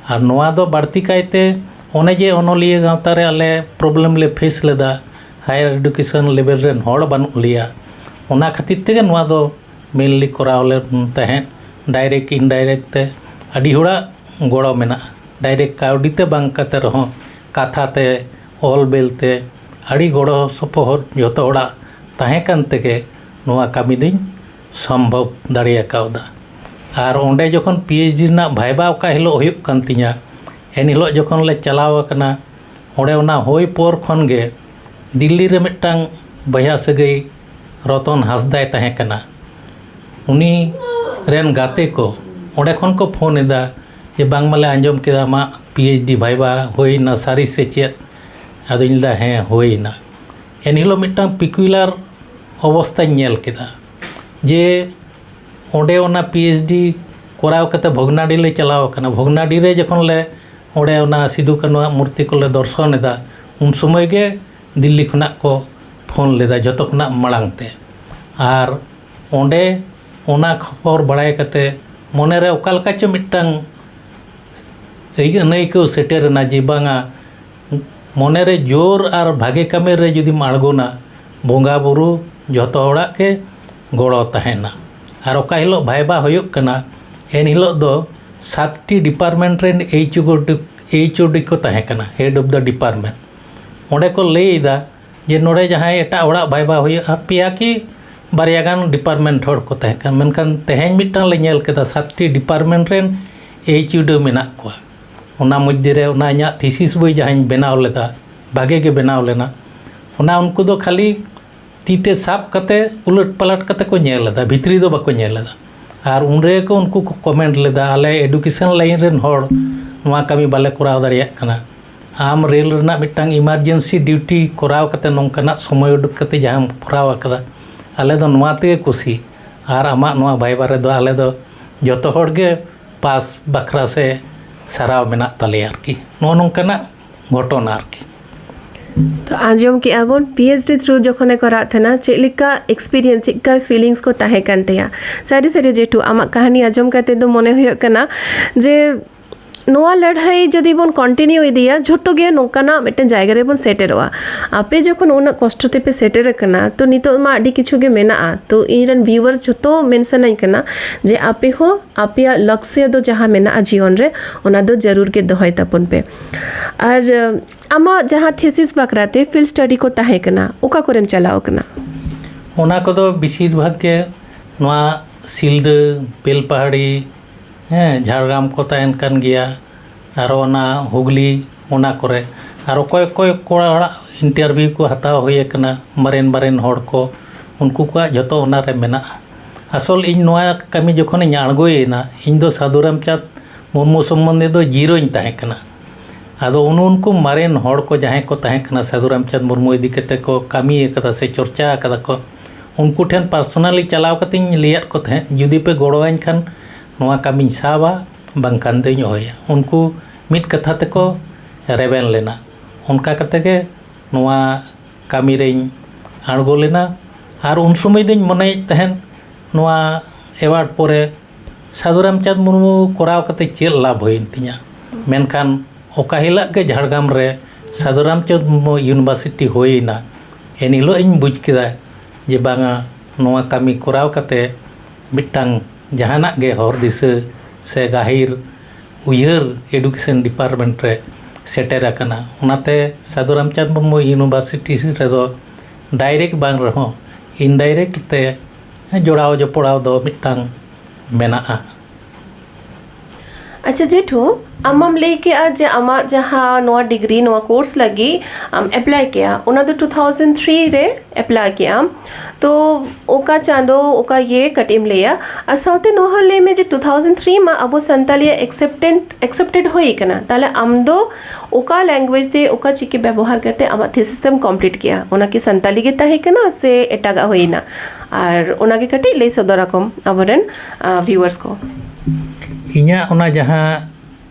ᱟᱨ ᱱᱚᱣᱟ ᱫᱚ ᱵᱟᱹᱲᱛᱤ ᱠᱟᱭᱛᱮ ᱚᱱᱮ ᱡᱮ ᱚᱱᱚᱞᱤᱭᱟᱹ ᱜᱟᱶᱛᱟ ᱨᱮ ᱟᱞᱮ ᱯᱨᱚᱵᱞᱮᱢ ᱞᱮ ᱯᱷᱮᱥ ᱞᱮᱫᱟ, ᱦᱟᱭᱟᱨ ᱮᱰᱩᱠᱮᱥᱚᱱ ᱞᱮᱵᱮᱞ ᱨᱮᱱ ᱦᱚᱲ ᱵᱟᱹᱱᱩᱜ ᱞᱮᱭᱟ, ᱚᱱᱟ ᱠᱷᱟᱹᱛᱤᱨ ᱛᱮᱜᱮ ᱱᱚᱣᱟ ᱫᱚ ᱢᱮᱱᱞᱤ ᱠᱚᱨᱟᱣ ᱞᱮ ᱛᱟᱦᱮᱸᱫ᱾ ᱰᱟᱭᱨᱮᱠᱴ ᱤᱱᱰᱟᱭᱨᱮᱠᱴ ᱛᱮ ᱟᱹᱰᱤ ᱦᱚᱲᱟᱜ ᱜᱚᱲᱚ ᱢᱮᱱᱟᱜᱼᱟ, ᱰᱟᱭᱨᱮᱠᱴ ᱠᱟᱹᱣᱰᱤ ᱛᱮ ᱵᱟᱝ ᱠᱟᱛᱮ ᱨᱮᱦᱚᱸ ᱠᱟᱛᱷᱟ ᱛᱮ, ᱚᱞ ᱵᱮᱞ ᱛᱮ ᱟᱹᱰᱤ ᱜᱚᱲᱚ ᱥᱚᱯᱚᱦᱚᱫ ᱡᱷᱚᱛᱚ ᱦᱚᱲᱟᱜ ᱛᱟᱦᱮᱸ ᱠᱟᱱ ᱛᱮᱜᱮ ᱱᱚᱣᱟ ᱠᱟᱹᱢᱤ ᱫᱚᱧ ᱥᱚᱢᱵᱷᱚᱵ ᱫᱟᱲᱮ ᱟᱠᱟᱣᱫᱟ᱾ ᱟᱨ ᱚᱸᱰᱮ ᱡᱚᱠᱷᱚᱱ ᱯᱤ ᱮᱭᱤᱪ ᱰᱤ ᱨᱮᱱᱟᱜ ᱵᱷᱟᱭᱵᱟ ᱚᱠᱟ ᱦᱤᱞᱳᱜ ᱦᱩᱭᱩᱜ ᱠᱟᱱ ᱛᱤᱧᱟ, ᱮᱱ ᱦᱤᱞᱳᱜ ᱡᱚᱠᱷᱚᱱ ᱞᱮ ᱪᱟᱞᱟᱣ ᱟᱠᱟᱱᱟ, ᱚᱸᱰᱮ ᱚᱱᱟ ᱦᱩᱭ ᱯᱚᱨ ᱠᱷᱚᱱ ᱜᱮ ᱫᱤᱞᱞᱤ ᱨᱮ ᱢᱤᱫᱴᱟᱝ ᱵᱚᱭᱦᱟ ᱥᱟᱹᱜᱟᱹᱭ ᱨᱚᱛᱚᱱ ᱦᱟᱸᱥᱫᱟᱭ ᱛᱟᱦᱮᱸ ᱠᱟᱱᱟ, ᱩᱱᱤ ᱨᱮᱱ ᱜᱟᱛᱮ ᱠᱚ ᱚᱸᱰᱮ ᱠᱷᱚᱱ ᱠᱚ ᱯᱷᱳᱱ ᱮᱫᱟ ᱡᱮ, "ᱵᱟᱝᱢᱟᱞᱮ ᱟᱸᱡᱚᱢ ᱠᱮᱫᱟ ᱟᱢᱟᱜ ᱯᱤ ᱮᱭᱤᱪ ᱰᱤ ᱵᱷᱟᱭᱵᱟ ᱦᱩᱭᱱᱟ, ᱥᱟᱹᱨᱤ ᱥᱮ ᱪᱮᱫ?" ᱟᱫᱚᱧ ᱞᱟᱹᱭᱫᱟ, "ᱦᱮᱸ, ᱦᱩᱭᱱᱟ᱾" ᱮᱱᱦᱤᱞᱳᱜ ᱢᱤᱫᱴᱟᱝ ᱯᱤᱠᱩᱞᱟᱨ ᱚᱵᱚᱥᱛᱟᱧ ᱧᱮᱞ ᱠᱮᱫᱟ ᱡᱮ ᱚᱸᱰᱮ ᱚᱱᱟ ᱯᱤ ᱮᱭᱤᱪ ᱰᱤ ᱠᱚᱨᱟᱣ ᱠᱟᱛᱮ ᱵᱷᱚᱜᱽᱱᱟᱰᱤ ᱞᱮ ᱪᱟᱞᱟᱣ ᱟᱠᱟᱱᱟ᱾ ᱵᱷᱚᱜᱽᱱᱟᱰᱤ ᱨᱮ ᱡᱚᱠᱷᱚᱱ ᱞᱮ ᱚᱸᱰᱮ ᱚᱱᱟ ᱥᱤᱫᱩ ᱠᱟᱹᱱᱩᱣᱟᱜ ᱢᱩᱨᱛᱤ ᱠᱚᱞᱮ ᱫᱚᱨᱥᱚᱱ ᱮᱫᱟ, ᱩᱱ ᱥᱚᱢᱚᱭ ᱜᱮ ᱫᱤᱞᱞᱤ ᱠᱷᱚᱱᱟᱜ ᱠᱚ ᱯᱷᱳᱱ ᱞᱮᱫᱟ ᱡᱚᱛᱚ ᱠᱷᱚᱱᱟᱜ ᱢᱟᱲᱟᱝ ᱛᱮ᱾ ᱟᱨ ᱚᱸᱰᱮ ᱚᱱᱟ ᱠᱷᱚᱵᱚᱨ ᱵᱟᱲᱟᱭ ᱠᱟᱛᱮ ᱢᱚᱱᱮᱨᱮ ᱚᱠᱟ ᱞᱮᱠᱟ ᱪᱚ ᱢᱤᱫᱴᱟᱝ ᱟᱹᱭ-, ᱟᱹᱱᱟᱹᱭᱠᱟᱹᱣ ᱥᱮᱴᱮᱨ ᱮᱱᱟ ᱡᱮ ᱵᱟᱝᱟ, ᱢᱚᱱᱮᱨᱮ ᱡᱳᱨ ᱟᱨ ᱵᱷᱟᱜᱮ ᱠᱟᱹᱢᱤ ᱨᱮ ᱡᱩᱫᱤᱢ ᱟᱬᱜᱚᱱᱟ, ᱵᱚᱸᱜᱟ ᱵᱩᱨᱩ ᱡᱷᱚᱛᱚ ᱦᱚᱲᱟᱜ ᱜᱮ ᱜᱚᱲᱚ ᱛᱟᱦᱮᱱᱟ᱾ ᱟᱨ ᱚᱠᱟ ᱦᱤᱞᱳᱜ ᱵᱷᱟᱭᱵᱟ ᱦᱩᱭᱩᱜ ᱠᱟᱱᱟ, ᱮᱱ ᱦᱤᱞᱳᱜ ᱫᱚ ᱥᱟᱛᱴᱤ ᱰᱤᱯᱟᱨᱴᱢᱮᱱᱴ ᱨᱮᱱ ᱮᱭᱤᱪ ᱳ ᱰᱤ, ᱮᱭᱤᱪ ᱳ ᱰᱤ ᱠᱚ ᱛᱟᱦᱮᱸ ᱠᱟᱱᱟ, ᱦᱮᱰ ᱚᱯᱷ ᱫᱟ ᱰᱤᱯᱟᱨᱴᱢᱮᱱᱴ᱾ ᱚᱸᱰᱮ ᱠᱚ ᱞᱟᱹᱭ ᱮᱫᱟ ᱡᱮ ᱱᱚᱰᱮ ᱡᱟᱦᱟᱸᱭ ᱮᱴᱟᱜ ᱦᱚᱲᱟᱜ ᱵᱷᱟᱭᱵᱟ ᱦᱩᱭᱩᱜᱼᱟ, ᱯᱮᱭᱟ ᱠᱤ ᱵᱟᱨᱭᱟ ᱜᱟᱱ ᱰᱤᱯᱟᱨᱴᱢᱮᱱᱴ ᱦᱚᱲ ᱠᱚ ᱛᱟᱦᱮᱸ ᱠᱟᱱᱟ, ᱢᱮᱱᱠᱷᱟᱱ ᱛᱮᱦᱮᱧ ᱢᱤᱫᱴᱟᱝ ᱞᱮ ᱧᱮᱞ ᱠᱮᱫᱟ ᱥᱟᱛᱴᱤ ᱰᱤᱯᱟᱨᱴᱢᱮᱱᱴ ᱨᱮᱱ ᱮᱭᱤᱪ ᱳ ᱰᱤ ᱢᱮᱱᱟᱜ ᱠᱚᱣᱟ᱾ ᱚᱱᱟ ᱢᱚᱫᱽᱫᱷᱮ ᱨᱮ ᱚᱱᱟ ᱤᱧᱟᱹᱜ ᱛᱷᱤᱥᱤᱥ ᱵᱳᱭ ᱡᱟᱦᱟᱸᱧ ᱵᱮᱱᱟᱣ ᱞᱮᱫᱟ, ᱵᱷᱟᱜᱮ ᱜᱮ ᱵᱮᱱᱟᱣ ᱞᱮᱱᱟ, ᱚᱱᱟ ᱩᱱᱠᱩ ᱫᱚ ᱠᱷᱟᱹᱞᱤ ᱛᱤ ᱛᱮ ᱥᱟᱵ ᱠᱟᱛᱮ ᱩᱞᱟᱹᱴ ᱯᱟᱞᱟᱴ ᱠᱟᱛᱮ ᱠᱚ ᱧᱮᱞ ᱮᱫᱟ, ᱵᱷᱤᱛᱨᱤ ᱫᱚ ᱵᱟᱠᱚ ᱧᱮᱞ ᱮᱫᱟ᱾ ᱟᱨ ᱩᱱ ᱨᱮᱜᱮ ᱠᱚ ᱩᱱᱠᱩ ᱠᱚ ᱠᱚᱢᱮᱱᱴ ᱞᱮᱫᱟ, "ᱟᱞᱮ ᱮᱰᱩᱠᱮᱥᱚᱱ ᱞᱟᱭᱤᱱ ᱨᱮᱱ ᱦᱚᱲ ᱱᱚᱣᱟ ᱠᱟᱹᱢᱤ ᱵᱟᱞᱮ ᱠᱚᱨᱟᱣ ᱫᱟᱲᱮᱭᱟᱜ ᱠᱟᱱᱟ, ᱟᱢ ᱨᱮᱞ ᱨᱮᱱᱟᱜ ᱢᱤᱫᱴᱟᱝ ᱤᱢᱟᱨᱡᱮᱱᱥᱤ ᱰᱤᱭᱩᱴᱤ ᱠᱚᱨᱟᱣ ᱠᱟᱛᱮ ᱱᱚᱝᱠᱟᱱᱟᱜ ᱥᱚᱢᱚᱭ ᱩᱰᱩᱠ ᱠᱟᱛᱮ ᱡᱟᱦᱟᱸᱢ ᱠᱚᱨᱟᱣ ᱟᱠᱟᱫᱟ, ᱟᱞᱮ ᱫᱚ ᱱᱚᱣᱟ ᱛᱮᱜᱮ ᱠᱩᱥᱤ᱾ ᱟᱨ ᱟᱢᱟᱜ ᱱᱚᱣᱟ ᱵᱷᱟᱭᱵᱟ ᱨᱮᱫᱚ ᱟᱞᱮ ᱫᱚ ᱡᱚᱛᱚ ᱦᱚᱲ ᱜᱮ ᱯᱟᱥ ᱵᱟᱠᱷᱨᱟ ᱥᱮ ᱥᱟᱨᱦᱟᱣ ᱢᱮᱱᱟᱜ ᱛᱟᱞᱮᱭᱟ" ᱟᱨᱠᱤ᱾ ᱱᱚᱜᱼᱚ ᱱᱚᱝᱠᱟᱱᱟᱜ ᱜᱷᱚᱴᱚᱱᱟ ᱟᱨᱠᱤ᱾ ᱛᱚ ᱟᱸᱡᱚᱢ ᱠᱮᱜᱼᱟ ᱵᱚᱱ, ᱯᱤ ᱮᱭᱤᱪ ᱰᱤ ᱛᱷᱨᱩ ᱡᱚᱠᱷᱚᱱᱮ ᱠᱚᱨᱟᱣ ᱛᱟᱦᱮᱱᱟ, ᱪᱮᱫ ᱞᱮᱠᱟ ᱮᱠᱥᱯᱤᱨᱤᱭᱮᱱᱥ, ᱪᱮᱫ ᱞᱮᱠᱟ ᱯᱷᱤᱞᱤᱝᱥ ᱠᱚ ᱛᱟᱦᱮᱸ ᱠᱟᱱ ᱛᱟᱭᱟ᱾ ᱥᱟᱹᱨᱤ ᱥᱟᱹᱨᱤ ᱡᱮᱴᱩ, ᱟᱢᱟᱜ ᱠᱟᱹᱦᱱᱤ ᱟᱸᱡᱚᱢ ᱠᱟᱛᱮ ᱫᱚ ᱢᱚᱱᱮ ᱦᱩᱭᱩᱜ ᱠᱟᱱᱟ ᱡᱮ ᱱᱚᱣᱟ ᱞᱟᱹᱲᱦᱟᱹᱭ ᱡᱩᱫᱤ ᱵᱚᱱ ᱠᱚᱱᱴᱤᱱᱤᱭᱩ ᱤᱫᱤᱭᱟ, ᱡᱷᱚᱛᱚ ᱜᱮ ᱱᱚᱝᱠᱟᱱᱟᱜ ᱢᱤᱫᱴᱮᱱ ᱡᱟᱭᱜᱟ ᱨᱮᱵᱚᱱ ᱥᱮᱴᱮᱨᱚᱜᱼᱟ᱾ ᱟᱯᱮ ᱡᱚᱠᱷᱚᱱ ᱩᱱᱟᱹᱜ ᱠᱚᱥᱴᱚ ᱛᱮᱯᱮ ᱥᱮᱴᱮᱨ ᱟᱠᱟᱱᱟ, ᱛᱚ ᱱᱤᱛᱚᱜ ᱢᱟ ᱟᱹᱰᱤ ᱠᱤᱪᱷᱩ ᱜᱮ ᱢᱮᱱᱟᱜᱼᱟ᱾ ᱛᱚ ᱤᱧ ᱨᱮᱱ ᱵᱷᱤᱭᱩᱣᱟᱨᱥ ᱡᱷᱚᱛᱚ ᱢᱮᱱ ᱥᱟᱱᱟᱧ ᱠᱟᱱᱟ ᱡᱮ ᱟᱯᱮ ᱦᱚᱸ ᱟᱯᱮᱭᱟᱜ ᱞᱚᱠᱥᱭᱚ ᱫᱚ ᱡᱟᱦᱟᱸ ᱢᱮᱱᱟᱜᱼᱟ ᱡᱤᱭᱚᱱ ᱨᱮ, ᱚᱱᱟ ᱫᱚ ᱡᱟᱹᱨᱩᱲ ᱜᱮ ᱫᱚᱦᱚᱭ ᱛᱟᱵᱚᱱ ᱯᱮ᱾ ᱟᱨ ᱟᱢᱟᱜ ᱡᱟᱦᱟᱸ ᱛᱷᱤᱥᱤᱥ ᱵᱟᱠᱷᱨᱟ ᱛᱮ ᱯᱷᱤᱞᱰ ᱥᱴᱟᱰᱤ ᱠᱚ ᱛᱟᱦᱮᱸ ᱠᱟᱱᱟ, ᱚᱠᱟ ᱠᱚᱨᱮᱢ ᱪᱟᱞᱟᱣ ᱠᱟᱱᱟ? ᱚᱱᱟ ᱠᱚᱫᱚ ᱵᱮᱥᱤᱨ ᱵᱷᱟᱜᱽ ᱜᱮ ᱱᱚᱣᱟ ᱥᱤᱞᱫᱟᱹ, ᱵᱮᱞᱯᱟᱦᱟᱲᱤ, ᱦᱮᱸ, ᱡᱷᱟᱲᱜᱨᱟᱢ ᱠᱚ ᱛᱟᱦᱮᱱ ᱠᱟᱱ ᱜᱮᱭᱟ, ᱟᱨᱚ ᱚᱱᱟ ᱦᱩᱜᱽᱞᱤ, ᱚᱱᱟ ᱠᱚᱨᱮ᱾ ᱟᱨ ᱚᱠᱚᱭ ᱚᱠᱚᱭ ᱠᱚᱲᱟ ᱦᱚᱲᱟᱜ ᱤᱱᱴᱟᱨᱵᱷᱤᱭᱩ ᱠᱚ ᱦᱟᱛᱟᱣ ᱦᱩᱭ ᱟᱠᱟᱱᱟ, ᱢᱟᱨᱮᱱ ᱢᱟᱨᱮᱱ ᱦᱚᱲ ᱠᱚ, ᱩᱱᱠᱩ ᱠᱚᱣᱟᱜ ᱡᱷᱚᱛᱚ ᱚᱱᱟᱨᱮ ᱢᱮᱱᱟᱜᱼᱟ᱾ ᱟᱥᱚᱞ ᱤᱧ ᱱᱚᱣᱟ ᱠᱟᱹᱢᱤ ᱡᱚᱠᱷᱚᱱᱤᱧ ᱟᱬᱜᱚᱭᱮᱱᱟ, ᱤᱧ ᱫᱚ ᱥᱟᱹᱫᱷᱩ ᱨᱟᱢᱪᱟᱸᱫᱽ ᱢᱩᱨᱢᱩ ᱥᱚᱢᱵᱚᱱᱫᱷᱮ ᱫᱚ ᱡᱤᱨᱳᱧ ᱛᱟᱦᱮᱸ ᱠᱟᱱᱟ᱾ ᱟᱫᱚ ᱩᱱ ᱩᱱᱠᱩ ᱢᱟᱨᱮᱱ ᱦᱚᱲ ᱠᱚ ᱡᱟᱦᱟᱸᱭ ᱠᱚ ᱛᱟᱦᱮᱸ ᱠᱟᱱᱟ, ᱥᱟᱹᱫᱷᱩ ᱨᱟᱢᱪᱟᱸᱫᱽ ᱢᱩᱨᱢᱩ ᱤᱫᱤ ᱠᱟᱛᱮ ᱠᱚ ᱠᱟᱹᱢᱤ ᱟᱠᱟᱫᱟ ᱥᱮ ᱪᱚᱨᱪᱟ ᱟᱠᱟᱫᱟ ᱠᱚ, ᱩᱱᱠᱩ ᱴᱷᱮᱱ ᱯᱟᱨᱥᱚᱱᱟᱞᱤ ᱪᱟᱞᱟᱣ ᱠᱟᱛᱮᱧ ᱞᱟᱹᱭᱟᱫ ᱠᱚ ᱛᱟᱦᱮᱸᱫ, ᱡᱩᱫᱤ ᱯᱮ ᱜᱚᱲᱚᱣᱟᱹᱧ ᱠᱷᱟᱱ ᱱᱚᱣᱟ ᱠᱟᱹᱢᱤᱧ ᱥᱟᱵᱟ, ᱵᱟᱝᱠᱷᱟᱱ ᱫᱚᱧ ᱚᱦᱚᱭᱟ᱾ ᱩᱱᱠᱩ ᱢᱤᱫ ᱠᱟᱛᱷᱟ ᱛᱮᱠᱚ ᱨᱮᱵᱮᱱ ᱞᱮᱱᱟ᱾ ᱚᱱᱠᱟ ᱠᱟᱛᱮ ᱜᱮ ᱱᱚᱣᱟ ᱠᱟᱹᱢᱤ ᱨᱮᱧ ᱟᱬᱜᱚ ᱞᱮᱱᱟ᱾ ᱟᱨ ᱩᱱ ᱥᱚᱢᱚᱭ ᱫᱚᱧ ᱢᱚᱱᱮᱭᱮᱫ ᱛᱟᱦᱮᱸᱫ, ᱱᱚᱣᱟ ᱮᱣᱟᱨᱰ ᱯᱚᱨᱮ ᱥᱟᱹᱫᱷᱩ ᱨᱟᱢᱪᱟᱸᱫᱽ ᱢᱩᱨᱢᱩ ᱠᱚᱨᱟᱣ ᱠᱟᱛᱮ ᱪᱮᱫ ᱞᱟᱵᱷ ᱦᱩᱭᱮᱱ ᱛᱤᱧᱟ? ᱢᱮᱱᱠᱷᱟᱱ ᱚᱠᱟ ᱦᱤᱞᱳᱜ ᱜᱮ ᱡᱷᱟᱲᱜᱨᱟᱢ ᱨᱮ ᱥᱟᱹᱫᱷᱩ ᱨᱟᱢᱪᱟᱸᱫᱽ ᱢᱩᱨᱢᱩ ᱤᱭᱩᱱᱤᱵᱷᱟᱨᱥᱤᱴᱤ ᱦᱩᱭᱮᱱᱟ, ᱮᱱ ᱦᱤᱞᱳᱜ ᱤᱧ ᱵᱩᱡᱽ ᱠᱮᱫᱟ ᱡᱮ ᱵᱟᱝᱟ, ᱱᱚᱣᱟ ᱠᱟᱹᱢᱤ ᱠᱚᱨᱟᱣ ᱠᱟᱛᱮ ᱢᱤᱫᱴᱟᱝ ᱡᱟᱦᱟᱱᱟᱜ ᱜᱮ ᱦᱚᱨ ᱫᱤᱥᱟᱹ ᱥᱮ ᱜᱟᱹᱦᱤᱨ ᱩᱭᱦᱟᱹᱨ ᱮᱰᱩᱠᱮᱥᱚᱱ ᱰᱤᱯᱟᱨᱴᱢᱮᱱᱴ ᱨᱮ ᱥᱮᱴᱮᱨ ᱟᱠᱟᱱᱟ᱾ ᱚᱱᱟᱛᱮ ᱥᱟᱹᱫᱷᱩ ᱨᱟᱢᱪᱟᱸᱫᱽ ᱢᱩᱨᱢᱩ ᱤᱭᱩᱱᱤᱵᱷᱟᱨᱥᱤᱴᱤ ᱨᱮᱫᱚ ᱰᱟᱭᱨᱮᱠᱴ ᱵᱟᱝ ᱨᱮᱦᱚᱸ ᱤᱱᱰᱟᱭᱨᱮᱠᱴ ᱛᱮ ᱡᱚᱲᱟᱣ ᱡᱚᱯᱚᱲᱟᱣ ᱫᱚ ᱢᱤᱫᱴᱟᱝ ᱢᱮᱱᱟᱜᱼᱟ᱾ ᱟᱪᱪᱷᱟ ᱡᱮᱴᱷᱩ, ᱟᱢ ᱢᱟᱢ ᱞᱟᱹᱭ ᱠᱮᱜᱼᱟ ᱡᱮ ᱟᱢᱟᱜ ᱡᱟᱦᱟᱸ ᱱᱚᱣᱟ ᱰᱤᱜᱽᱨᱤ, ᱱᱚᱣᱟ ᱠᱳᱨᱥ ᱞᱟᱹᱜᱤᱫ ᱟᱢ ᱮᱯᱞᱟᱭ ᱠᱮᱜᱼᱟ, ᱚᱱᱟ ᱫᱚ ᱴᱩ ᱛᱷᱟᱣᱡᱮᱱᱰ ᱛᱷᱨᱤ ᱨᱮ ᱮᱯᱞᱟᱭ ᱠᱮᱜᱼᱟᱢ᱾ ᱛᱚ ᱚᱠᱟ ᱪᱟᱸᱫᱚ, ᱚᱠᱟ ᱤᱭᱟᱹ, ᱠᱟᱹᱴᱤᱡ ᱮᱢ ᱞᱟᱹᱭᱟ? ᱟᱨ ᱥᱟᱶᱛᱮ ᱱᱚᱣᱟ ᱦᱚᱸ ᱞᱟᱹᱭ ᱢᱮ ᱡᱮ ᱴᱩ ᱛᱷᱟᱣᱡᱮᱱᱰ ᱛᱷᱨᱤ ᱢᱟ ᱟᱵᱚ ᱥᱟᱱᱛᱟᱞᱤᱭᱟᱜ ᱮᱠᱥᱮᱯᱴᱮᱰ ᱮᱠᱥᱮᱯᱴᱮᱰ ᱦᱩᱭ ᱠᱟᱱᱟ, ᱛᱟᱦᱞᱮ ᱟᱢ ᱫᱚ ᱚᱠᱟ ᱞᱮᱝᱜᱩᱭᱮᱡᱽ ᱛᱮ, ᱚᱠᱟ ᱪᱤᱠᱤ ᱵᱮᱵᱚᱦᱟᱨ ᱠᱟᱛᱮ ᱟᱢᱟᱜ ᱛᱷᱤᱥᱤᱥ ᱮᱢ ᱠᱚᱢᱯᱞᱤᱴ ᱠᱮᱜᱼᱟ? ᱚᱱᱟ ᱠᱤ ᱥᱟᱱᱛᱟᱞᱤ ᱜᱮ ᱛᱟᱦᱮᱸ ᱠᱟᱱᱟ ᱥᱮ ᱮᱴᱟᱜᱟᱜ ᱦᱩᱭᱱᱟ? ᱟᱨ ᱚᱱᱟᱜᱮ ᱠᱟᱹᱴᱤᱡ ᱞᱟᱹᱭ ᱥᱚᱫᱚᱨ ᱟᱠᱚᱢ ᱟᱵᱚᱨᱮᱱ ᱵᱷᱤᱣᱟᱨᱥ ᱠᱚ᱾ ᱤᱧᱟᱹᱜ ᱚᱱᱟ ᱡᱟᱦᱟᱸ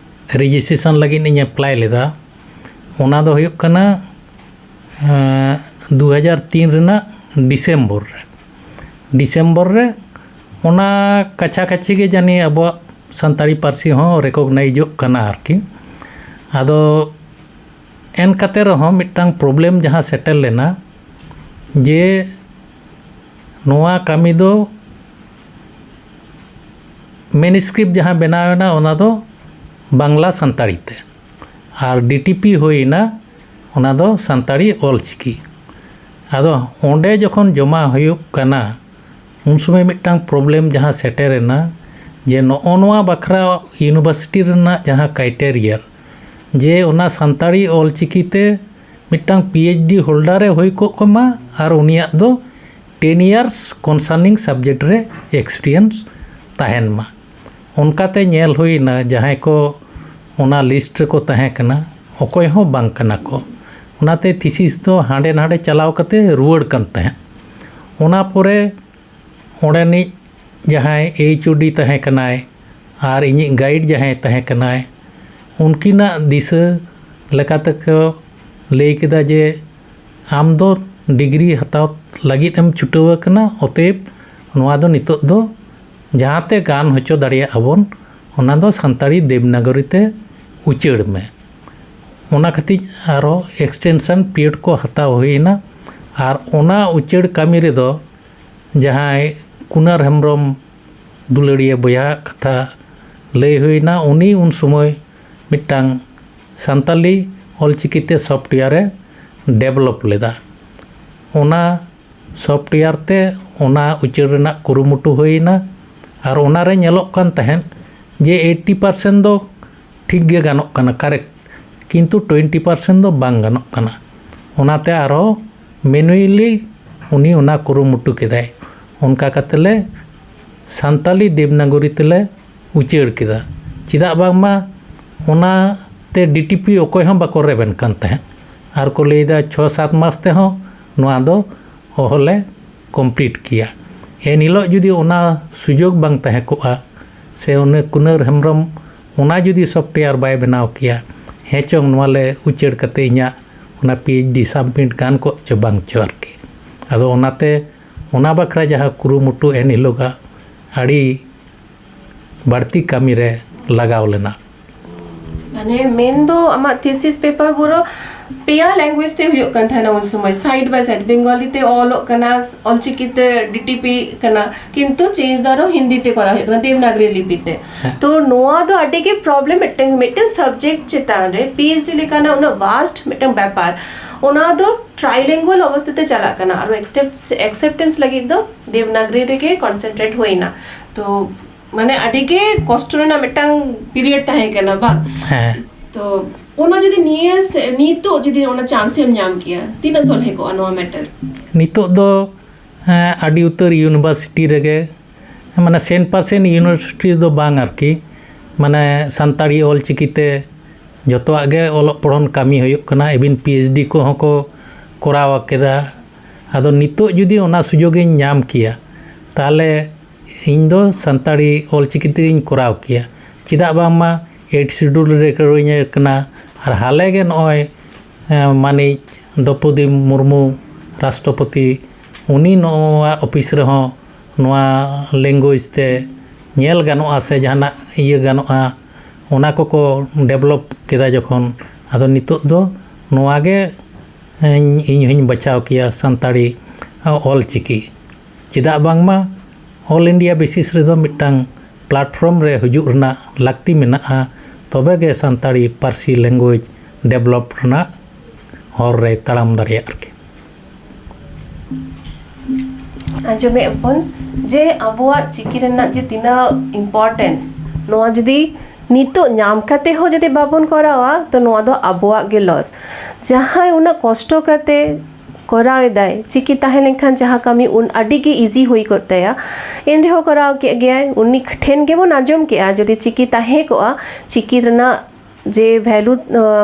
ᱨᱮᱡᱤᱥᱴᱨᱮᱥᱚᱱ ᱞᱟᱹᱜᱤᱫ ᱤᱧ ᱮᱯᱞᱟᱭ ᱞᱮᱫᱟ, ᱚᱱᱟ ᱫᱚ ᱦᱩᱭᱩᱜ ᱠᱟᱱᱟ ᱫᱩ ᱦᱟᱡᱟᱨ ᱛᱤᱱ ᱨᱮᱱᱟᱜ ᱰᱤᱥᱮᱢᱵᱚᱨ ᱨᱮ᱾ ᱰᱤᱥᱮᱢᱵᱚᱨ ᱨᱮ ᱚᱱᱟ ᱠᱟᱪᱷᱟ ᱠᱟᱪᱷᱤ ᱜᱮ ᱡᱟᱹᱱᱤᱡ ᱟᱵᱚᱣᱟᱜ ᱥᱟᱱᱛᱟᱲᱤ ᱯᱟᱹᱨᱥᱤ ᱦᱚᱸ ᱨᱮᱠᱚᱜᱱᱟᱭᱤᱡᱚᱜ ᱠᱟᱱᱟ ᱟᱨᱠᱤ᱾ ᱟᱫᱚ ᱮᱱ ᱠᱟᱛᱮ ᱨᱮᱦᱚᱸ ᱢᱤᱫᱴᱟᱝ ᱯᱨᱚᱵᱞᱮᱢ ᱡᱟᱦᱟᱸ ᱥᱮᱴᱮᱨ ᱞᱮᱱᱟ, ᱡᱮ ᱱᱚᱣᱟ ᱠᱟᱹᱢᱤ ᱫᱚ ᱢᱮᱱᱩᱥᱠᱨᱤᱯᱴ ᱡᱟᱦᱟᱸ ᱵᱮᱱᱟᱣ ᱮᱱᱟ, ᱚᱱᱟ ᱫᱚ ᱵᱟᱝᱞᱟ ᱥᱟᱱᱛᱟᱲᱤ ᱛᱮ, ᱟᱨ ᱰᱤᱴᱤᱯᱤ ᱦᱩᱭ ᱮᱱᱟ, ᱚᱱᱟ ᱫᱚ ᱥᱟᱱᱛᱟᱲᱤ ᱚᱞ ᱪᱤᱠᱤ᱾ ᱟᱫᱚ ᱚᱸᱰᱮ ᱡᱚᱠᱷᱚᱱ ᱡᱚᱢᱟ ᱦᱩᱭᱩᱜ ᱠᱟᱱᱟ, ᱩᱱ ᱥᱚᱢᱚᱭ ᱢᱤᱫᱴᱟᱝ ᱯᱨᱚᱵᱞᱮᱢ ᱡᱟᱦᱟᱸ ᱥᱮᱴᱮᱨ ᱮᱱᱟ, ᱡᱮ ᱱᱚᱜᱼᱚ ᱱᱚᱣᱟ ᱵᱟᱠᱷᱨᱟ ᱤᱭᱩᱱᱤᱵᱷᱟᱨᱥᱤᱴᱤ ᱨᱮᱱᱟᱜ ᱡᱟᱦᱟᱸ ᱠᱨᱟᱭᱴᱮᱨᱤᱭᱟ, ᱡᱮ ᱚᱱᱟ ᱥᱟᱱᱛᱟᱲᱤ ᱚᱞ ᱪᱤᱠᱤ ᱛᱮ ᱢᱤᱫᱴᱟᱝ ᱯᱤ ᱮᱭᱤᱪ ᱰᱤ ᱦᱳᱞᱰᱟᱨ ᱮ ᱦᱩᱭ ᱠᱚᱜ ᱢᱟ ᱟᱨ ᱩᱱᱤᱭᱟᱜ ᱫᱚ ᱴᱮᱱ ᱤᱭᱟᱨᱥ ᱠᱚᱱᱥᱟᱨᱱᱤᱝ ᱥᱟᱵᱡᱮᱠᱴ ᱨᱮ ᱮᱠᱥᱯᱤᱨᱤᱭᱮᱱᱥ ᱛᱟᱦᱮᱱ ᱢᱟ᱾ ᱚᱱᱠᱟᱛᱮ ᱧᱮᱞ ᱦᱩᱭᱱᱟ, ᱡᱟᱦᱟᱸᱭ ᱠᱚ ᱚᱱᱟ ᱞᱤᱥᱴ ᱨᱮᱠᱚ ᱛᱟᱦᱮᱸ ᱠᱟᱱᱟ, ᱚᱠᱚᱭ ᱦᱚᱸ ᱵᱟᱝ ᱠᱟᱱᱟ ᱠᱚ᱾ ᱚᱱᱟᱛᱮ ᱛᱷᱤᱥᱤᱥ ᱫᱚ ᱦᱟᱸᱰᱮ ᱱᱟᱰᱮ ᱪᱟᱞᱟᱣ ᱠᱟᱛᱮ ᱨᱩᱣᱟᱹᱲ ᱠᱟᱱ ᱛᱟᱦᱮᱸᱫ᱾ ᱚᱱᱟ ᱯᱚᱨᱮ ᱚᱸᱰᱮᱱᱤᱡ ᱡᱟᱦᱟᱸᱭ ᱮᱭᱤᱪ ᱳ ᱰᱤ ᱛᱟᱦᱮᱸ ᱠᱟᱱᱟᱭ, ᱟᱨ ᱤᱧᱤᱡ ᱜᱟᱭᱤᱰ ᱡᱟᱦᱟᱸᱭ ᱛᱟᱦᱮᱸ ᱠᱟᱱᱟᱭ, ᱩᱱᱠᱤᱱᱟᱜ ᱫᱤᱥᱟᱹ ᱞᱮᱠᱟᱛᱮ ᱠᱚ ᱞᱟᱹᱭ ᱠᱮᱫᱟ ᱡᱮ ᱟᱢ ᱫᱚ ᱰᱤᱜᱽᱨᱤ ᱦᱟᱛᱟᱣ ᱞᱟᱹᱜᱤᱫ ᱮᱢ ᱪᱷᱩᱴᱟᱹᱣ ᱟᱠᱟᱱᱟ, ᱚᱛᱮᱭᱮᱵ ᱱᱚᱣᱟ ᱫᱚ ᱱᱤᱛᱚᱜ ᱫᱚ ᱡᱟᱦᱟᱸ ᱛᱮ ᱜᱟᱱ ᱦᱚᱪᱚ ᱫᱟᱲᱮᱭᱟᱜ ᱟᱵᱚᱱ, ᱚᱱᱟ ᱫᱚ ᱥᱟᱱᱛᱟᱲᱤ ᱫᱮᱵᱽᱱᱟᱜᱚᱨᱤ ᱛᱮ ᱩᱪᱟᱹᱲ ᱢᱮ᱾ ᱚᱱᱟ ᱠᱷᱟᱹᱛᱤᱨ ᱟᱨᱚ extension period ᱠᱚ ᱦᱟᱛᱟᱣ ᱦᱩᱭᱮᱱᱟ᱾ ᱟᱨ ᱚᱱᱟ ᱩᱪᱟᱹᱲ ᱠᱟᱹᱢᱤ ᱨᱮᱫᱚ ᱡᱟᱦᱟᱸᱭ ᱠᱩᱱᱟᱨ ᱦᱮᱢᱵᱨᱚᱢ ᱫᱩᱞᱟᱹᱲᱤᱭᱟᱹ ᱵᱚᱭᱦᱟᱣᱟᱜ ᱠᱟᱛᱷᱟ ᱞᱟᱹᱭ ᱦᱩᱭᱮᱱᱟ, ᱩᱱᱤ ᱩᱱ ᱥᱚᱢᱚᱭ ᱢᱤᱫᱴᱟᱝ ᱥᱟᱱᱛᱟᱞᱤ ᱚᱞᱪᱤᱠᱤ ᱛᱮ software ᱮ develop ᱞᱮᱫᱟ᱾ ᱚᱱᱟ software ᱛᱮ ᱚᱱᱟ ᱩᱪᱟᱹᱲ ᱨᱮᱱᱟᱜ ᱠᱩᱨᱩᱢᱩᱴᱩ ᱦᱩᱭᱮᱱᱟ᱾ ᱟᱨ ᱚᱱᱟᱨᱮ ᱧᱮᱞᱚᱜ ᱠᱟᱱ ᱛᱟᱦᱮᱸᱫ ᱡᱮ eighty percent ᱫᱚ ᱴᱷᱤᱠ ᱜᱮ ᱜᱟᱱᱚᱜ ᱠᱟᱱᱟ, correct, ᱠᱤᱱᱛᱩ twenty percent ᱫᱚ ᱵᱟᱝ ᱜᱟᱱᱚᱜ ᱠᱟᱱᱟ᱾ ᱚᱱᱟᱛᱮ ᱟᱨᱦᱚᱸ manually ᱩᱱᱤ ᱚᱱᱟ ᱠᱩᱨᱩᱢᱩᱴᱩ ᱠᱮᱫᱟᱭ᱾ ᱚᱱᱠᱟ ᱠᱟᱛᱮ ᱞᱮ ᱥᱟᱱᱛᱟᱞᱤ ᱫᱮᱵᱽᱱᱟᱜᱚᱨᱤ ᱛᱮᱞᱮ ᱩᱪᱟᱹᱲ ᱠᱮᱫᱟ᱾ ᱪᱮᱫᱟᱜ ᱵᱟᱝᱢᱟ ᱚᱱᱟ ᱛᱮ DTP ᱚᱠᱚᱭ ᱦᱚᱸ ᱵᱟᱠᱚ ᱨᱮᱵᱮᱱ ᱠᱟᱱ ᱛᱟᱦᱮᱸᱫ᱾ ᱟᱨ ᱠᱚ ᱞᱟᱹᱭᱫᱟ ᱪᱷᱚ ᱥᱟᱛ ᱢᱟᱥ ᱛᱮᱦᱚᱸ ᱱᱚᱣᱟ ᱫᱚ ᱚᱦᱚᱞᱮ complete ᱠᱮᱭᱟ᱾ ᱮᱱᱦᱤᱞᱳᱜ ᱡᱩᱫᱤ ᱚᱱᱟ ᱥᱩᱡᱳᱜᱽ ᱵᱟᱝ ᱛᱟᱦᱮᱸ ᱠᱚᱜᱼᱟ, ᱥᱮ ᱩᱱᱤ ᱠᱩᱱᱟᱹᱨ ᱦᱮᱢᱵᱨᱚᱢ ᱚᱱᱟ ᱡᱩᱫᱤ software ᱵᱟᱭ ᱵᱮᱱᱟᱣ ᱠᱮᱭᱟ, ᱦᱮᱸ ᱪᱚᱝ ᱱᱚᱣᱟ ᱞᱮ ᱩᱪᱟᱹᱲ ᱠᱟᱛᱮ ᱤᱧᱟᱹᱜ ᱚᱱᱟ PhD submit ᱜᱟᱱ ᱠᱚᱜ ᱪᱚ ᱵᱟᱝ ᱪᱚ ᱟᱨᱠᱤ᱾ ᱟᱫᱚ ᱚᱱᱟᱛᱮ ᱚᱱᱟ ᱵᱟᱠᱷᱨᱟ ᱡᱟᱦᱟᱸ ᱠᱩᱨᱩᱢᱩᱴᱩ ᱮᱱ ᱦᱤᱞᱳᱜᱟᱜ ᱟᱹᱰᱤ ᱵᱟᱹᱲᱛᱤ ᱠᱟᱹᱢᱤ ᱨᱮ ᱞᱟᱜᱟᱣ ᱞᱮᱱᱟ᱾ ᱢᱟᱱᱮ ᱢᱮᱱ ᱫᱚ ᱟᱢᱟᱜ thesis paper ᱯᱩᱨᱟᱹ ᱯᱮᱭᱟ language ᱛᱮ ᱦᱩᱭᱩᱜ ᱠᱟᱱ ᱛᱟᱦᱮᱱᱟ ᱩᱱ ᱥᱚᱢᱚᱭ, side by side, ᱵᱮᱝᱜᱚᱞᱤ ᱛᱮ ᱚᱞᱚᱜ ᱠᱟᱱᱟ, ᱚᱞᱪᱤᱠᱤ ᱛᱮ DTP ᱠᱟᱱᱟ, ᱠᱤᱱᱛᱩ change ᱫᱚ ᱟᱨᱚ ᱦᱤᱱᱫᱤ ᱛᱮ ᱠᱚᱨᱟᱣ ᱦᱩᱭᱩᱜ ᱠᱟᱱᱟ, ᱫᱮᱵᱽᱱᱟᱜᱽᱨᱤ ᱞᱤᱯᱤ ᱛᱮ᱾ ᱦᱮᱸ᱾ ᱛᱚ ᱱᱚᱣᱟ ᱫᱚ ᱟᱹᱰᱤ ᱜᱮ problem ᱢᱤᱫᱴᱟᱝ, ᱢᱤᱫᱴᱟᱝ subject ᱪᱮᱛᱟᱱ ᱨᱮ PhD ᱞᱮᱠᱟᱱᱟᱜ ᱩᱱᱟᱹᱜ vast ᱢᱤᱫᱴᱟᱝ ᱵᱮᱯᱟᱨ, ᱚᱱᱟ ᱫᱚ trilingual ᱚᱵᱚᱥᱛᱟ ᱛᱮ ᱪᱟᱞᱟᱜ ᱠᱟᱱᱟ, ᱟᱨᱚ accept- acceptance ᱞᱟᱹᱜᱤᱫ ᱫᱚ ᱫᱮᱵᱽᱱᱟᱜᱽᱨᱤ ᱨᱮᱜᱮ concentrate ᱦᱩᱭᱱᱟ᱾ ᱛᱚ ᱢᱟᱱᱮ ᱟᱹᱰᱤ ᱜᱮ ᱠᱚᱥᱴᱚ ᱨᱮᱱᱟᱜ ᱢᱤᱫᱴᱟᱝ period ᱛᱟᱦᱮᱸ ᱠᱟᱱᱟ ᱵᱟᱝ? ᱦᱮᱸ᱾ ᱛᱚ ᱚᱱᱟ ᱡᱩᱫᱤ ᱱᱤᱭᱟᱹ ᱥᱮ ᱱᱤᱛᱚᱜ ᱡᱩᱫᱤ ᱚᱱᱟ chance ᱮᱢ ᱧᱟᱢ ᱠᱮᱭᱟ, ᱛᱤᱱᱟᱹᱜ ᱥᱚᱞᱦᱮ ᱠᱚᱜᱼᱟ ᱱᱚᱣᱟ matter? ᱱᱤᱛᱚᱜ ᱫᱚ ᱮᱸ, ᱟᱹᱰᱤ ᱩᱛᱟᱹᱨ university ᱨᱮᱜᱮ, ᱢᱟᱱᱮ cent percent university ᱫᱚ ᱵᱟᱝ ᱟᱨᱠᱤ, ᱢᱟᱱᱮ ᱥᱟᱱᱛᱟᱲᱤ ᱚᱞᱪᱤᱠᱤ ᱛᱮ ᱡᱚᱛᱚᱣᱟᱜ ᱜᱮ ᱚᱞᱚᱜ ᱯᱚᱲᱦᱚᱱ ᱠᱟᱹᱢᱤ ᱦᱩᱭᱩᱜ ᱠᱟᱱᱟ, even PhD ᱠᱚᱦᱚᱸ ᱠᱚ ᱠᱚᱨᱟᱣ ᱠᱮᱫᱟ᱾ ᱟᱫᱚ ᱱᱤᱛᱚᱜ ᱡᱩᱫᱤ ᱚᱱᱟ ᱥᱩᱡᱳᱜᱽ ᱤᱧ ᱧᱟᱢ ᱠᱮᱭᱟ, ᱛᱟᱦᱚᱞᱮ ᱤᱧ ᱫᱚ ᱥᱟᱱᱛᱟᱲᱤ ᱚᱞᱪᱤᱠᱤ ᱛᱮᱜᱤᱧ ᱠᱚᱨᱟᱣ ᱠᱮᱭᱟ᱾ ᱪᱮᱫᱟᱜ ᱵᱟᱝᱢᱟ ᱮᱭᱤᱴ ᱥᱤᱰᱩᱞ ᱨᱮ ᱠᱟᱹᱨᱩᱧ ᱠᱟᱱᱟ᱾ ᱟᱨ ᱦᱟᱞᱮ ᱜᱮ ᱱᱚᱜᱼᱚᱭ ᱮᱸ, ᱢᱟᱹᱱᱤᱡ ᱫᱨᱚᱯᱚᱫᱤ ᱢᱩᱨᱢᱩ ᱨᱟᱥᱴᱨᱚᱯᱚᱛᱤ, ᱩᱱᱤ ᱱᱚᱣᱟ ᱚᱯᱷᱤᱥ ᱨᱮᱦᱚᱸ ᱱᱚᱣᱟ ᱞᱮᱝᱜᱩᱭᱮᱡᱽ ᱛᱮ ᱧᱮᱞ ᱜᱟᱱᱚᱜᱼᱟ ᱥᱮ ᱡᱟᱦᱟᱱᱟᱜ ᱤᱭᱟᱹ ᱜᱟᱱᱚᱜᱼᱟ, ᱚᱱᱟ ᱠᱚᱠᱚ ᱰᱮᱵᱷᱞᱚᱯ ᱠᱮᱫᱟ ᱡᱚᱠᱷᱚᱱ, ᱟᱫᱚ ᱱᱤᱛᱚᱜ ᱫᱚ ᱱᱚᱣᱟ ᱜᱮ ᱤᱧ, ᱤᱧ ᱦᱚᱧ ᱵᱟᱪᱷᱟᱣ ᱠᱮᱭᱟ ᱥᱟᱱᱛᱟᱲᱤ ᱚᱞ ᱪᱤᱠᱤ᱾ ᱪᱮᱫᱟᱜ ᱵᱟᱝᱢᱟ ᱚᱞ ᱤᱱᱰᱤᱭᱟ ᱵᱮᱥᱤᱥ ᱨᱮᱫᱚ ᱢᱤᱫᱴᱟᱝ ᱯᱞᱟᱴᱯᱷᱨᱚᱢ ᱨᱮ ᱦᱤᱡᱩᱜ ᱨᱮᱱᱟᱜ ᱞᱟᱹᱠᱛᱤ ᱢᱮᱱᱟᱜᱼᱟ, ᱛᱚᱵᱮ ᱜᱮ ᱥᱟᱱᱛᱟᱲᱤ ᱯᱟᱹᱨᱥᱤ ᱞᱮᱝᱜᱩᱭᱮᱡᱽ ᱰᱮᱵᱷᱞᱚᱯ ᱨᱮᱱᱟᱜ ᱦᱚᱨ ᱨᱮᱭ ᱛᱟᱲᱟᱢ ᱫᱟᱲᱮᱭᱟᱜᱼᱟ ᱟᱨᱠᱤ᱾ ᱟᱸᱡᱚᱢᱮᱫ ᱵᱚᱱ ᱡᱮ ᱟᱵᱚᱣᱟᱜ ᱪᱤᱠᱤ ᱨᱮᱱᱟᱜ ᱡᱮ ᱛᱤᱱᱟᱹᱜ ᱤᱢᱯᱚᱨᱴᱮᱱᱥ, ᱱᱚᱣᱟ ᱡᱩᱫᱤ ᱱᱤᱛᱚᱜ ᱧᱟᱢ ᱠᱟᱛᱮ ᱦᱚᱸ ᱡᱩᱫᱤ ᱵᱟᱵᱚᱱ ᱠᱚᱨᱟᱣᱟ, ᱛᱚ ᱱᱚᱣᱟ ᱫᱚ ᱟᱵᱚᱣᱟᱜ ᱜᱮ ᱞᱚᱥ᱾ ᱡᱟᱦᱟᱸᱭ ᱩᱱᱟᱹᱜ ᱠᱚᱥᱴᱚ ᱠᱟᱛᱮ ᱠᱚᱨᱟᱣ ᱮᱫᱟᱭ, ᱪᱤᱠᱤ ᱛᱟᱦᱮᱸ ᱞᱮᱱᱠᱷᱟᱱ ᱡᱟᱦᱟᱸ ᱠᱟᱹᱢᱤ ᱩᱱ ᱟᱹᱰᱤ ᱜᱮ ᱤᱡᱤ ᱦᱩᱭ ᱠᱚᱜ ᱛᱟᱭᱟ, ᱮᱱ ᱨᱮᱦᱚᱸ ᱠᱚᱨᱟᱣ ᱠᱮᱫ ᱜᱮᱭᱟᱭ᱾ ᱩᱱᱤ ᱴᱷᱮᱱ ᱜᱮᱵᱚᱱ ᱟᱸᱡᱚᱢ ᱠᱮᱜᱼᱟ, ᱡᱩᱫᱤ ᱪᱤᱠᱤ ᱛᱟᱦᱮᱸ ᱠᱚᱜᱼᱟ, ᱪᱤᱠᱤ ᱨᱮᱱᱟᱜ ᱡᱮ ᱵᱷᱮᱞᱩ,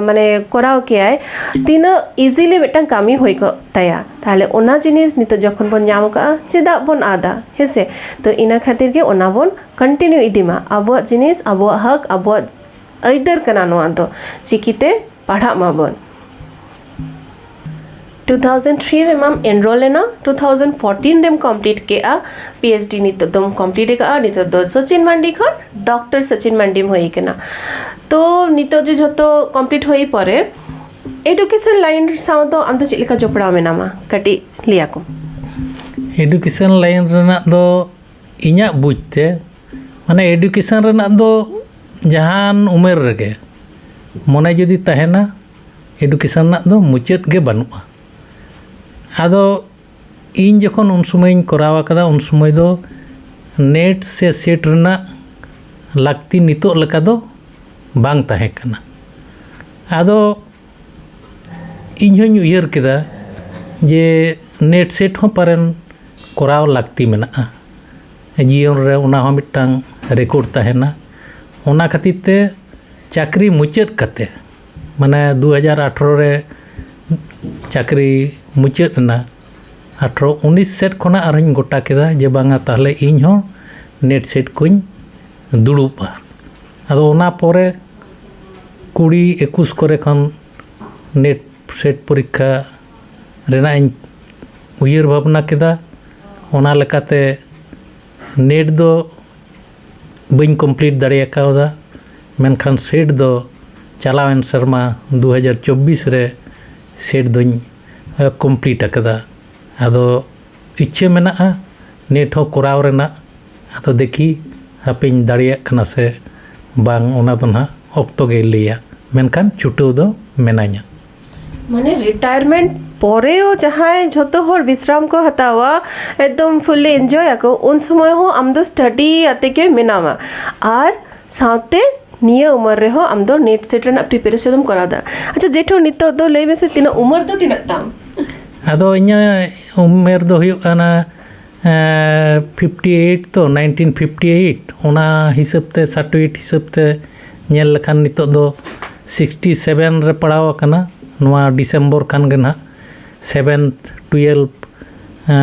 ᱢᱟᱱᱮ ᱠᱚᱨᱟᱣ ᱠᱮᱭᱟᱭ, ᱛᱤᱱᱟᱹᱜ ᱤᱡᱤᱞᱤ ᱢᱤᱫᱴᱟᱝ ᱠᱟᱹᱢᱤ ᱦᱩᱭ ᱠᱚᱜ ᱛᱟᱭᱟ᱾ ᱛᱟᱦᱞᱮ ᱚᱱᱟ ᱡᱤᱱᱤᱥ ᱱᱤᱛᱚᱜ ᱡᱚᱠᱷᱚᱱ ᱵᱚᱱ ᱧᱟᱢ ᱟᱠᱟᱫᱼᱟ, ᱪᱮᱫᱟᱜ ᱵᱚᱱ ᱟᱫᱟ? ᱦᱮᱸᱥᱮ? ᱛᱚ ᱤᱱᱟᱹ ᱠᱷᱟᱹᱛᱤᱨ ᱜᱮ ᱚᱱᱟ ᱵᱚᱱ ᱠᱚᱱᱴᱤᱱᱤᱭᱩ ᱤᱫᱤ ᱢᱟ᱾ ᱟᱵᱚᱣᱟᱜ ᱡᱤᱱᱤᱥ, ᱟᱵᱚᱣᱟᱜ ᱦᱚᱠ, ᱟᱵᱚᱣᱟᱜ ᱟᱹᱭᱫᱟᱹᱨ ᱠᱟᱱᱟ ᱱᱚᱣᱟ ᱫᱚ᱾ ᱪᱤᱠᱤᱛᱮ ᱯᱟᱲᱦᱟᱜ ᱢᱟᱵᱚᱱ᱾ ᱴᱩ ᱛᱷᱟᱣᱡᱮᱱᱰ ᱛᱷᱨᱤ ᱨᱮᱢᱟᱢ ᱮᱱᱨᱳᱞ ᱮᱱᱟ, ᱴᱩ ᱛᱷᱟᱣᱡᱮᱱᱰ ᱯᱷᱳᱨᱴᱤᱱ ᱨᱮᱢ ᱠᱚᱢᱯᱞᱤᱴ ᱠᱮᱜᱼᱟ, ᱯᱤ ᱮᱭᱤᱪ ᱰᱤ ᱱᱤᱛᱚᱜ ᱫᱚᱢ ᱠᱚᱢᱯᱞᱤᱴ ᱟᱠᱟᱜᱼᱟ᱾ ᱱᱤᱛᱚᱜ ᱫᱚ ᱥᱚᱪᱤᱱ ᱢᱟᱱᱰᱤ ᱠᱷᱚᱱ ᱰᱚᱠᱴᱚᱨ ᱥᱚᱪᱤᱱ ᱢᱟᱱᱰᱤᱢ ᱦᱩᱭ ᱟᱠᱟᱱᱟ᱾ ᱛᱚ ᱱᱤᱛᱚᱜ ᱡᱮ ᱡᱷᱚᱛᱚ ᱠᱚᱢᱯᱞᱤᱴ ᱦᱩᱭ ᱯᱚᱨᱮ ᱮᱰᱩᱠᱮᱥᱚᱱ ᱞᱟᱭᱤᱱ ᱥᱟᱶ ᱫᱚ ᱟᱢ ᱫᱚ ᱪᱮᱫ ᱞᱮᱠᱟ ᱡᱚᱯᱲᱟᱣ ᱢᱮᱱᱟᱢᱟ, ᱠᱟᱹᱴᱤᱡ ᱞᱟᱹᱭ ᱟᱠᱚᱢ᱾ ᱮᱰᱩᱠᱮᱥᱚᱱ ᱞᱟᱭᱤᱱ ᱨᱮᱱᱟᱜ ᱫᱚ ᱤᱧᱟᱹᱜ ᱵᱩᱡᱽ ᱛᱮ, ᱢᱟᱱᱮ ᱮᱰᱩᱠᱮᱥᱚᱱ ᱨᱮᱱᱟᱜ ᱫᱚ ᱡᱟᱦᱟᱱ ᱩᱢᱮᱨ ᱨᱮᱜᱮ ᱢᱚᱱᱮ ᱡᱩᱫᱤ ᱛᱟᱦᱮᱱᱟ, ᱮᱰᱩᱠᱮᱥᱚᱱ ᱨᱮᱱᱟᱜ ᱫᱚ ᱢᱩᱪᱟᱹᱫ ᱜᱮ ᱵᱟᱹᱱᱩᱜᱼᱟ᱾ ᱟᱫᱚ ᱤᱧ ᱡᱚᱠᱷᱚᱱ ᱩᱱ ᱥᱚᱢᱚᱭᱤᱧ ᱠᱚᱨᱟᱣ ᱟᱠᱟᱫᱟ, ᱩᱱ ᱥᱚᱢᱚᱭ ᱫᱚ ᱱᱮᱴ ᱥᱮ ᱥᱮᱴ ᱨᱮᱱᱟᱜ ᱞᱟᱹᱠᱛᱤ ᱱᱤᱛᱚᱜ ᱞᱮᱠᱟ ᱫᱚ ᱵᱟᱝ ᱛᱟᱦᱮᱸ ᱠᱟᱱᱟ᱾ ᱟᱫᱚ ᱤᱧ ᱦᱚᱧ ᱩᱭᱦᱟᱹᱨ ᱠᱮᱫᱟ ᱡᱮ ᱱᱮᱴ ᱥᱮᱴ ᱦᱚᱸ ᱯᱟᱞᱮᱱ ᱠᱚᱨᱟᱣ ᱞᱟᱹᱠᱛᱤ ᱢᱮᱱᱟᱜᱼᱟ, ᱡᱤᱭᱚᱱ ᱨᱮ ᱚᱱᱟ ᱦᱚᱸ ᱢᱤᱫᱴᱟᱝ ᱨᱮᱠᱚᱨᱰ ᱛᱟᱦᱮᱱᱟ᱾ ᱚᱱᱟ ᱠᱷᱟᱹᱛᱤᱨ ᱛᱮ ᱪᱟᱹᱠᱨᱤ ᱢᱩᱪᱟᱹᱫ ᱠᱟᱛᱮ, ᱢᱟᱱᱮ ᱫᱩ ᱦᱟᱡᱟᱨ ᱟᱴᱷᱨᱚ ᱨᱮ ᱪᱟᱹᱠᱨᱤ ᱢᱩᱪᱟᱹᱫ ᱮᱱᱟ, ᱟᱴᱷᱨᱚ ᱩᱱᱤᱥ ᱥᱮᱫ ᱠᱷᱚᱱᱟᱜ ᱟᱨᱦᱚᱸᱧ ᱜᱚᱴᱟ ᱠᱮᱫᱟ ᱡᱮ ᱵᱟᱝᱟ, ᱛᱟᱦᱞᱮ ᱤᱧ ᱦᱚᱸ ᱱᱮᱴ ᱥᱮᱴ ᱠᱚᱧ ᱫᱩᱲᱩᱵᱼᱟ᱾ ᱟᱫᱚ ᱚᱱᱟ ᱯᱚᱨᱮ ᱠᱩᱲᱤ ᱮᱠᱩᱥ ᱠᱚᱨᱮ ᱠᱷᱚᱱ ᱱᱮᱴ ᱥᱮᱴ ᱯᱚᱨᱤᱠᱠᱷᱟ ᱨᱮᱱᱟᱜ ᱤᱧ ᱩᱭᱦᱟᱹᱨ ᱵᱷᱟᱵᱽᱱᱟ ᱠᱮᱫᱟ᱾ ᱚᱱᱟ ᱞᱮᱠᱟᱛᱮ ᱱᱮᱴ ᱫᱚ ᱵᱟᱹᱧ ᱠᱚᱢᱯᱞᱤᱴ ᱫᱟᱲᱮ ᱠᱟᱣᱫᱟ, ᱢᱮᱱᱠᱷᱟᱱ ᱥᱮᱴ ᱫᱚ ᱪᱟᱞᱟᱣᱮᱱ ᱥᱮᱨᱢᱟ ᱫᱩ ᱦᱟᱡᱟᱨ ᱪᱚᱵᱵᱤᱥ ᱨᱮ ᱥᱮᱴ ᱫᱚᱧ ᱠᱚᱢᱯᱞᱤᱴ ᱟᱠᱟᱫᱟ᱾ ᱟᱫᱚ ᱤᱪᱪᱷᱟᱹ ᱢᱮᱱᱟᱜᱼᱟ ᱱᱮᱴ ᱦᱚᱸ ᱠᱚᱨᱟᱣ ᱨᱮᱱᱟᱜ᱾ ᱟᱫᱚ ᱫᱮᱠᱷᱤ ᱦᱟᱯᱮᱧ ᱫᱟᱲᱮᱭᱟᱜ ᱠᱟᱱᱟ ᱥᱮ ᱵᱟᱝ, ᱚᱱᱟ ᱫᱚ ᱱᱟᱦᱟᱜ ᱚᱠᱛᱚ ᱜᱮᱭ ᱞᱟᱹᱭᱟ, ᱢᱮᱱᱠᱷᱟᱱ ᱪᱷᱩᱴᱟᱹᱣ ᱫᱚ ᱢᱮᱱᱟᱹᱧᱟ᱾ ᱢᱟᱱᱮ ᱨᱤᱴᱟᱭᱟᱨᱢᱮᱱᱴ ᱯᱚᱨᱮᱭᱳ ᱡᱟᱦᱟᱸᱭ ᱡᱷᱚᱛᱚ ᱦᱚᱲ ᱵᱤᱥᱨᱟᱢ ᱠᱚ ᱦᱟᱛᱟᱣᱟ, ᱮᱠᱫᱚᱢ ᱯᱷᱩᱞᱞᱤ ᱮᱱᱡᱚᱭ ᱟᱠᱚ, ᱩᱱ ᱥᱚᱢᱚᱭ ᱦᱚᱸ ᱟᱢ ᱫᱚ ᱥᱴᱟᱰᱤ ᱟᱛᱮ ᱜᱮ ᱢᱮᱱᱟᱢᱟ᱾ ᱟᱨ ᱥᱟᱶᱛᱮ ᱱᱤᱭᱟᱹ ᱩᱢᱮᱨ ᱨᱮᱦᱚᱸ ᱟᱢ ᱫᱚ ᱱᱮᱴ ᱥᱮᱴ ᱨᱮᱱᱟᱜ ᱯᱨᱤᱯᱟᱨᱮᱥᱚᱱ ᱮᱢ ᱠᱚᱨᱟᱣ ᱮᱫᱟ᱾ ᱟᱪᱪᱷᱟ ᱡᱮᱴᱷᱩ, ᱱᱤᱛᱚᱜ ᱫᱚ ᱞᱟᱹᱭ ᱢᱮᱥᱮ, ᱛᱤᱱᱟᱹᱜ ᱩᱢᱮᱨ ᱫᱚ ᱛᱤᱱᱟᱹᱜ ᱛᱟᱢ? ᱟᱫᱚ ᱤᱧᱟᱹᱜ ᱩᱢᱮᱨ ᱫᱚ ᱦᱩᱭᱩᱜ ᱠᱟᱱᱟ ᱯᱷᱤᱯᱴᱤ ᱮᱭᱤᱴ, ᱛᱚ ᱱᱟᱭᱤᱱᱴᱤᱱ ᱯᱷᱤᱯᱴᱤ ᱮᱭᱤᱴ, ᱚᱱᱟ ᱦᱤᱥᱟᱹᱵ ᱛᱮ, ᱥᱟᱨᱴᱤᱯᱷᱤᱠᱮᱴ ᱦᱤᱥᱟᱹᱵ ᱛᱮ ᱧᱮᱞ ᱞᱮᱠᱷᱟᱱ ᱱᱤᱛᱚᱜ ᱫᱚ ᱥᱤᱠᱥᱴᱤ ᱥᱮᱵᱷᱮᱱ ᱨᱮ ᱯᱟᱲᱟᱣ ᱟᱠᱟᱱᱟ᱾ ᱱᱚᱣᱟ ᱰᱤᱥᱮᱢᱵᱚᱨ ᱠᱷᱟᱱ ᱜᱮ ᱱᱟᱦᱟᱜ ᱥᱮᱵᱷᱮᱱ ᱴᱩᱭᱮᱞᱵᱷ,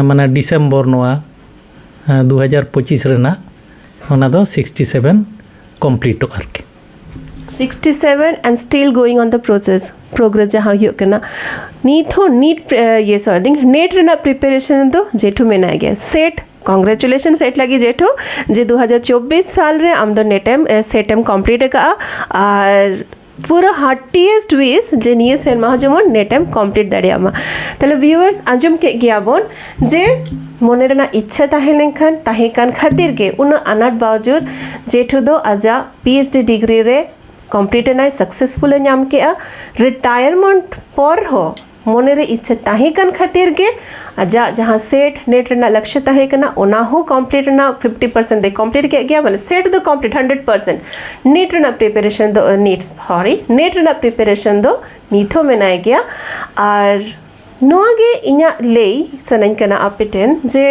ᱢᱟᱱᱮ ᱰᱤᱥᱮᱢᱵᱚᱨ ᱱᱚᱣᱟ ᱫᱩ ᱦᱟᱡᱟᱨ ᱯᱚᱸᱪᱤᱥ ᱨᱮᱱᱟᱜ, ᱚᱱᱟ ᱫᱚ ᱥᱤᱠᱥᱴᱤ ᱥᱮᱵᱷᱮᱱ ᱠᱚᱢᱯᱞᱤᱴᱚᱜᱼᱟ ᱟᱨᱠᱤ᱾ Sixty seven and still going on the process, progress ᱡᱟᱦᱟᱸ ᱦᱩᱭᱩᱜ ᱠᱟᱱᱟ᱾ ᱱᱤᱛ ᱦᱚᱸ ᱱᱤᱴ, ᱤᱭᱟᱹ ᱥᱚᱨᱤ, ᱱᱮᱴ ᱨᱮᱱᱟᱜ ᱯᱨᱤᱯᱟᱨᱮᱥᱚᱱ ᱫᱚ ᱡᱮᱴᱷᱩ ᱢᱮᱱᱟᱜ ᱜᱮᱭᱟ᱾ ᱥᱮᱴ, ᱠᱚᱝᱜᱨᱮᱪᱩᱞᱮᱥᱚᱱ ᱥᱮᱴ ᱞᱟᱹᱜᱤᱫ ᱡᱮᱴᱷᱩ, ᱡᱮ ᱫᱩ ᱦᱟᱡᱟᱨ ᱪᱚᱵᱵᱤᱥ ᱥᱟᱞ ᱨᱮ ᱟᱢ ᱫᱚ ᱱᱮᱴ ᱮᱢ, ᱮ, ᱥᱮᱴ ᱮᱢ ᱠᱚᱢᱯᱞᱤᱴ ᱟᱠᱟᱫᱼᱟ᱾ ᱟᱨ ᱯᱩᱨᱟᱹ ᱦᱟᱨᱴᱤᱭᱮᱥᱴ ᱣᱤᱥ ᱡᱮ ᱱᱤᱭᱟᱹ ᱥᱮᱨᱢᱟ ᱦᱚᱸ ᱡᱮᱢᱚᱱ ᱱᱮᱴ ᱮᱢ ᱠᱚᱢᱯᱞᱤᱴ ᱫᱟᱲᱮᱭᱟᱜ ᱢᱟ᱾ ᱛᱟᱦᱞᱮ ᱵᱷᱤᱭᱩᱣᱟᱨᱥ, ᱟᱸᱡᱚᱢ ᱠᱮᱫ ᱜᱮᱭᱟ ᱵᱚᱱ ᱡᱮ ᱢᱚᱱᱮ ᱨᱮᱱᱟᱜ ᱤᱪᱪᱷᱟᱹ ᱛᱟᱦᱮᱸ ᱞᱮᱱᱠᱷᱟᱱ, ᱛᱟᱦᱮᱸ ᱠᱟᱱ ᱠᱷᱟᱹᱛᱤᱨ ᱜᱮ ᱩᱱᱟᱹᱜ ᱟᱱᱟᱴ ᱵᱟᱣᱡᱩᱫ ᱡᱮᱴᱷᱩ ᱫᱚ ᱟᱡᱟᱜ ᱯᱤ ᱮᱭᱤᱪ ᱰᱤ ᱰᱤᱜᱽᱨᱤ ᱨᱮ ᱠᱚᱢᱯᱞᱤᱴ ᱮᱱᱟᱭ, ᱥᱟᱠᱥᱮᱥᱯᱷᱩᱞ ᱮ ᱧᱟᱢ ᱠᱮᱜᱼᱟ᱾ ᱨᱤᱴᱟᱭᱟᱨᱢᱮᱱᱴ ᱯᱚᱨ ᱦᱚᱸ ᱢᱚᱱᱮᱨᱮ ᱤᱪᱪᱷᱟᱹ ᱛᱟᱦᱮᱸ ᱠᱟᱱ ᱠᱷᱟᱹᱛᱤᱨ ᱜᱮ ᱟᱡᱟᱜ ᱡᱟᱦᱟᱸ ᱥᱮᱴ ᱱᱮᱴ ᱨᱮᱱᱟᱜ ᱞᱚᱠᱠᱷᱚ ᱛᱟᱦᱮᱸ ᱠᱟᱱᱟ, ᱚᱱᱟ ᱦᱚᱸ ᱠᱚᱢᱯᱞᱤᱴ ᱨᱮᱱᱟᱜ ᱯᱷᱤᱯᱴᱤ ᱯᱟᱨᱥᱮᱱᱴ ᱫᱚᱭ ᱠᱚᱢᱯᱞᱤᱴ ᱠᱮᱫ ᱜᱮᱭᱟ᱾ ᱢᱟᱱᱮ ᱥᱮᱴ ᱫᱚ ᱠᱚᱢᱯᱞᱤᱴ ᱦᱟᱱᱰᱨᱮᱰ ᱯᱟᱨᱥᱮᱱᱴ, ᱱᱮᱴ ᱨᱮᱱᱟᱜ ᱯᱨᱤᱯᱟᱨᱮᱥᱚᱱ ᱫᱚ, ᱱᱤᱴ, ᱥᱚᱨᱤ, ᱱᱮᱴ ᱨᱮᱱᱟᱜ ᱯᱨᱤᱯᱟᱨᱮᱥᱚᱱ ᱫᱚ ᱱᱤᱛ ᱦᱚᱸ ᱢᱮᱱᱟᱭ ᱜᱮᱭᱟ᱾ ᱟᱨ ᱱᱚᱣᱟ ᱜᱮ ᱤᱧᱟᱹᱜ ᱞᱟᱹᱭ ᱥᱟᱱᱟᱧ ᱠᱟᱱᱟ ᱟᱯᱮ ᱴᱷᱮᱱ ᱡᱮ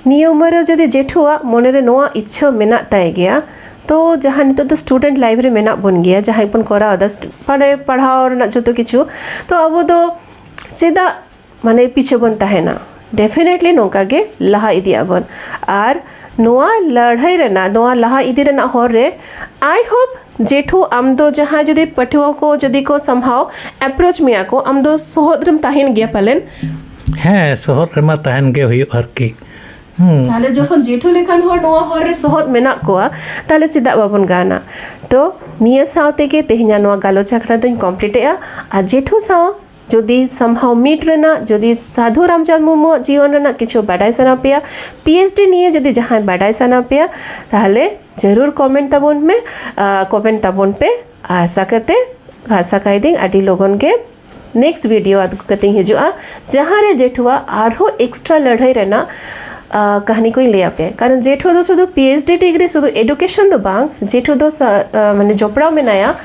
ᱱᱤᱭᱟᱹ ᱩᱢᱮᱨ ᱨᱮ ᱡᱩᱫᱤ ᱡᱮᱴᱷᱩᱣᱟᱜ ᱢᱚᱱᱮᱨᱮ ᱱᱚᱣᱟ ᱤᱪᱪᱷᱟᱹ ᱢᱮᱱᱟᱜ ᱛᱟᱭ ᱜᱮᱭᱟ, ᱛᱚ ᱡᱟᱦᱟᱸ ᱱᱤᱛᱚᱜ ᱫᱚ ᱥᱴᱩᱰᱮᱱᱴ ᱞᱟᱭᱤᱯᱷ ᱨᱮ ᱢᱮᱱᱟᱜ ᱵᱚᱱ ᱜᱮᱭᱟ, ᱡᱟᱦᱟᱸᱭ ᱵᱚᱱ ᱠᱚᱨᱟᱣ ᱮᱫᱟ, ᱢᱟᱱᱮ ᱯᱟᱲᱦᱟᱣ ᱨᱮᱱᱟᱜ ᱡᱚᱛᱚ ᱠᱤᱪᱷᱩ, ᱛᱚ ᱟᱵᱚ ᱫᱚ ᱪᱮᱫᱟᱜ ᱢᱟᱱᱮ ᱯᱤᱪᱷᱮ ᱵᱚᱱ ᱛᱟᱦᱮᱱᱟ? ᱰᱮᱯᱷᱤᱱᱮᱴᱞᱤ ᱱᱚᱝᱠᱟ ᱜᱮ ᱞᱟᱦᱟ ᱤᱫᱤᱜ ᱟᱵᱚᱱ᱾ ᱟᱨ ᱱᱚᱣᱟ ᱞᱟᱹᱲᱦᱟᱹᱭ ᱨᱮᱱᱟᱜ, ᱱᱚᱣᱟ ᱞᱟᱦᱟ ᱤᱫᱤ ᱨᱮᱱᱟᱜ ᱦᱚᱨ ᱨᱮ, ᱟᱭ ᱦᱳᱯ ᱡᱮᱴᱷᱩ ᱟᱢ ᱫᱚ ᱡᱟᱦᱟᱸᱭ ᱡᱩᱫᱤ ᱯᱟᱹᱴᱷᱩᱣᱟᱹ ᱠᱚ ᱡᱩᱫᱤ ᱠᱚ ᱥᱟᱢᱦᱟᱣ ᱮᱯᱨᱳᱪ ᱢᱮᱭᱟ ᱠᱚ, ᱟᱢ ᱫᱚ ᱥᱚᱦᱚᱫ ᱨᱮᱢ ᱛᱟᱦᱮᱱ ᱜᱮᱭᱟ ᱯᱟᱞᱮᱱ᱾ ᱦᱮᱸ, ᱥᱚᱦᱚᱫ ᱨᱮᱢᱟ ᱛᱟᱦᱮᱱ ᱜᱮ ᱦᱩᱭᱩᱜ ᱟᱨᱠᱤ᱾ ᱦᱩᱸ᱾ ᱛᱟᱦᱞᱮ ᱡᱚᱠᱷᱚᱱ ᱡᱮᱴᱷᱩ ᱞᱮᱠᱟᱱ ᱦᱚᱲ ᱱᱚᱣᱟ ᱦᱚᱨ ᱨᱮ ᱥᱚᱦᱚᱫ ᱢᱮᱱᱟᱜ ᱠᱚᱣᱟ, ᱛᱟᱦᱞᱮ ᱪᱮᱫᱟᱜ ᱵᱟᱵᱚᱱ ᱜᱟᱱᱟ? ᱛᱚ ᱱᱤᱭᱟᱹ ᱥᱟᱶ ᱛᱮᱜᱮ ᱛᱮᱦᱮᱧᱟᱜ ᱱᱚᱣᱟ ᱜᱟᱞᱚᱪ ᱟᱠᱷᱲᱟ ᱫᱚᱧ ᱠᱚᱢᱯᱞᱤᱴ ᱮᱜᱼᱟ᱾ ᱟᱨ ᱡᱮᱴᱷᱩ ᱥᱟᱶ ᱡᱩᱫᱤ ᱥᱟᱢᱦᱟᱣ ᱢᱤᱴ ᱨᱮᱱᱟᱜ, ᱡᱩᱫᱤ ᱥᱟᱫᱷᱩ ᱨᱟᱢᱪᱟᱸᱫᱽ ᱢᱩᱨᱢᱩᱣᱟᱜ ᱡᱤᱭᱚᱱ ᱨᱮᱱᱟᱜ ᱠᱤᱪᱷᱩ ᱵᱟᱰᱟᱭ ᱥᱟᱱᱟ ᱯᱮᱭᱟ, ᱯᱤ ᱮᱭᱤᱪ ᱰᱤ ᱱᱤᱭᱮ ᱡᱩᱫᱤ ᱡᱟᱦᱟᱸᱭ ᱵᱟᱰᱟᱭ ᱥᱟᱱᱟ ᱯᱮᱭᱟ, ᱛᱟᱦᱞᱮ ᱡᱟᱹᱨᱩᱲ ᱠᱚᱢᱮᱱᱴ ᱛᱟᱵᱚᱱ ᱢᱮ, ᱠᱚᱢᱮᱱᱴ ᱛᱟᱵᱚᱱ ᱯᱮ᱾ ᱟᱥᱟ ᱠᱟᱛᱮ, ᱟᱥᱟ ᱠᱟᱭᱫᱟᱹᱧ ᱟᱹᱰᱤ ᱞᱚᱜᱚᱱ ᱜᱮ ᱱᱮᱠᱥᱴ ᱵᱷᱤᱰᱤᱭᱳ ᱟᱹᱜᱩ ᱠᱟᱛᱮᱧ ᱦᱤᱡᱩᱜᱼᱟ, ᱡᱟᱦᱟᱸ ᱨᱮ ᱡᱮᱴᱷᱩᱣᱟᱜ ᱟᱨᱦᱚᱸ ᱮᱠᱥᱴᱨᱟ ᱞᱟᱹᱲᱦᱟᱹᱭ ᱨᱮᱱᱟᱜ ᱟᱨ, ᱠᱟᱹᱦᱱᱤ ᱠᱚᱧ ᱞᱟᱹᱭ ᱟᱯᱮᱭᱟ᱾ ᱠᱟᱨᱚᱱ ᱡᱮᱴᱷᱩ ᱫᱚ ᱥᱩᱫᱷᱩ ᱯᱤ ᱮᱭᱤᱪ ᱰᱤ ᱰᱤᱜᱽᱨᱤ ᱥᱩᱫᱷᱩ ᱮᱰᱩᱠᱮᱥᱚᱱ ᱫᱚ ᱵᱟᱝ, ᱡᱮᱴᱷᱩ ᱫᱚ ᱥᱟ-, ᱟᱨ, ᱢᱟᱱᱮ ᱡᱚᱯᱲᱟᱣ ᱢᱮᱱᱟᱭᱟ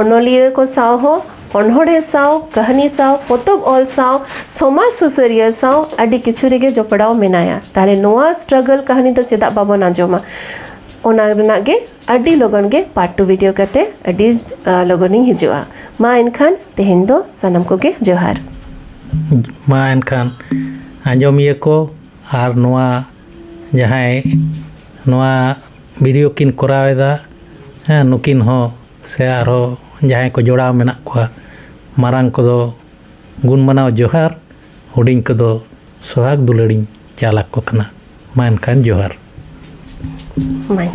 ᱚᱱᱚᱞᱤᱭᱟᱹ ᱠᱚ ᱥᱟᱶ ᱦᱚᱸ, ᱚᱱᱚᱬᱦᱮ ᱥᱟᱶ, ᱠᱟᱹᱦᱱᱤ ᱥᱟᱶ, ᱯᱚᱛᱚᱵ ᱚᱞ ᱥᱟᱶ, ᱥᱚᱢᱟᱡᱽ ᱥᱩᱥᱟᱹᱨᱤᱭᱟᱹ ᱥᱟᱶ ᱟᱹᱰᱤ ᱠᱤᱪᱷᱩ ᱨᱮᱜᱮ ᱡᱚᱯᱲᱟᱣ ᱢᱮᱱᱟᱭᱟ᱾ ᱛᱟᱦᱞᱮ ᱱᱚᱣᱟ ᱥᱴᱨᱟᱜᱚᱞ ᱠᱟᱹᱦᱱᱤ ᱫᱚ ᱪᱮᱫᱟᱜ ᱵᱟᱵᱚᱱ ᱟᱸᱡᱚᱢᱟ? ᱚᱱᱟ ᱨᱮᱱᱟᱜ ᱜᱮ ᱟᱹᱰᱤ ᱞᱚᱜᱚᱱ ᱜᱮ ᱯᱟᱨᱴ ᱴᱩ ᱵᱷᱤᱰᱤᱭᱳ ᱠᱟᱛᱮ ᱟᱹᱰᱤ, ᱟᱨ, ᱞᱚᱜᱚᱱᱤᱧ ᱦᱤᱡᱩᱜᱼᱟ᱾ ᱢᱟ ᱮᱱᱠᱷᱟᱱ ᱛᱮᱦᱮᱧ ᱫᱚ ᱥᱟᱱᱟᱢ ᱠᱚᱜᱮ ᱡᱚᱦᱟᱨ᱾ ᱢᱟ ᱮᱱᱠᱷᱟᱱ ᱟᱸᱡᱚᱢᱤᱭᱟᱹ ᱠᱚ ᱟᱨ ᱱᱚᱣᱟ ᱡᱟᱦᱟᱸᱭ ᱱᱚᱣᱟ ᱵᱷᱤᱰᱤᱭᱳ ᱠᱤᱱ ᱠᱚᱨᱟᱣ ᱮᱫᱟ, ᱦᱮᱸ, ᱱᱩᱠᱤᱱ ᱦᱚᱸ ᱥᱮ ᱟᱨᱦᱚᱸ ᱡᱟᱦᱟᱸᱭ ᱠᱚ ᱡᱚᱲᱟᱣ ᱢᱮᱱᱟᱜ ᱠᱚᱣᱟ, ᱢᱟᱨᱟᱝ ᱠᱚᱫᱚ ᱜᱩᱱ ᱢᱟᱱᱟᱣ ᱡᱚᱦᱟᱨ, ᱦᱩᱰᱤᱧ ᱠᱚᱫᱚ ᱥᱚᱦᱟᱜᱽ ᱫᱩᱞᱟᱹᱲᱤᱧ ᱪᱟᱞ ᱟᱠᱚ ᱠᱟᱱᱟ᱾ ᱢᱟ ᱮᱱᱠᱷᱟᱱ ᱡᱚᱦᱟᱨ᱾ ᱢᱟᱧ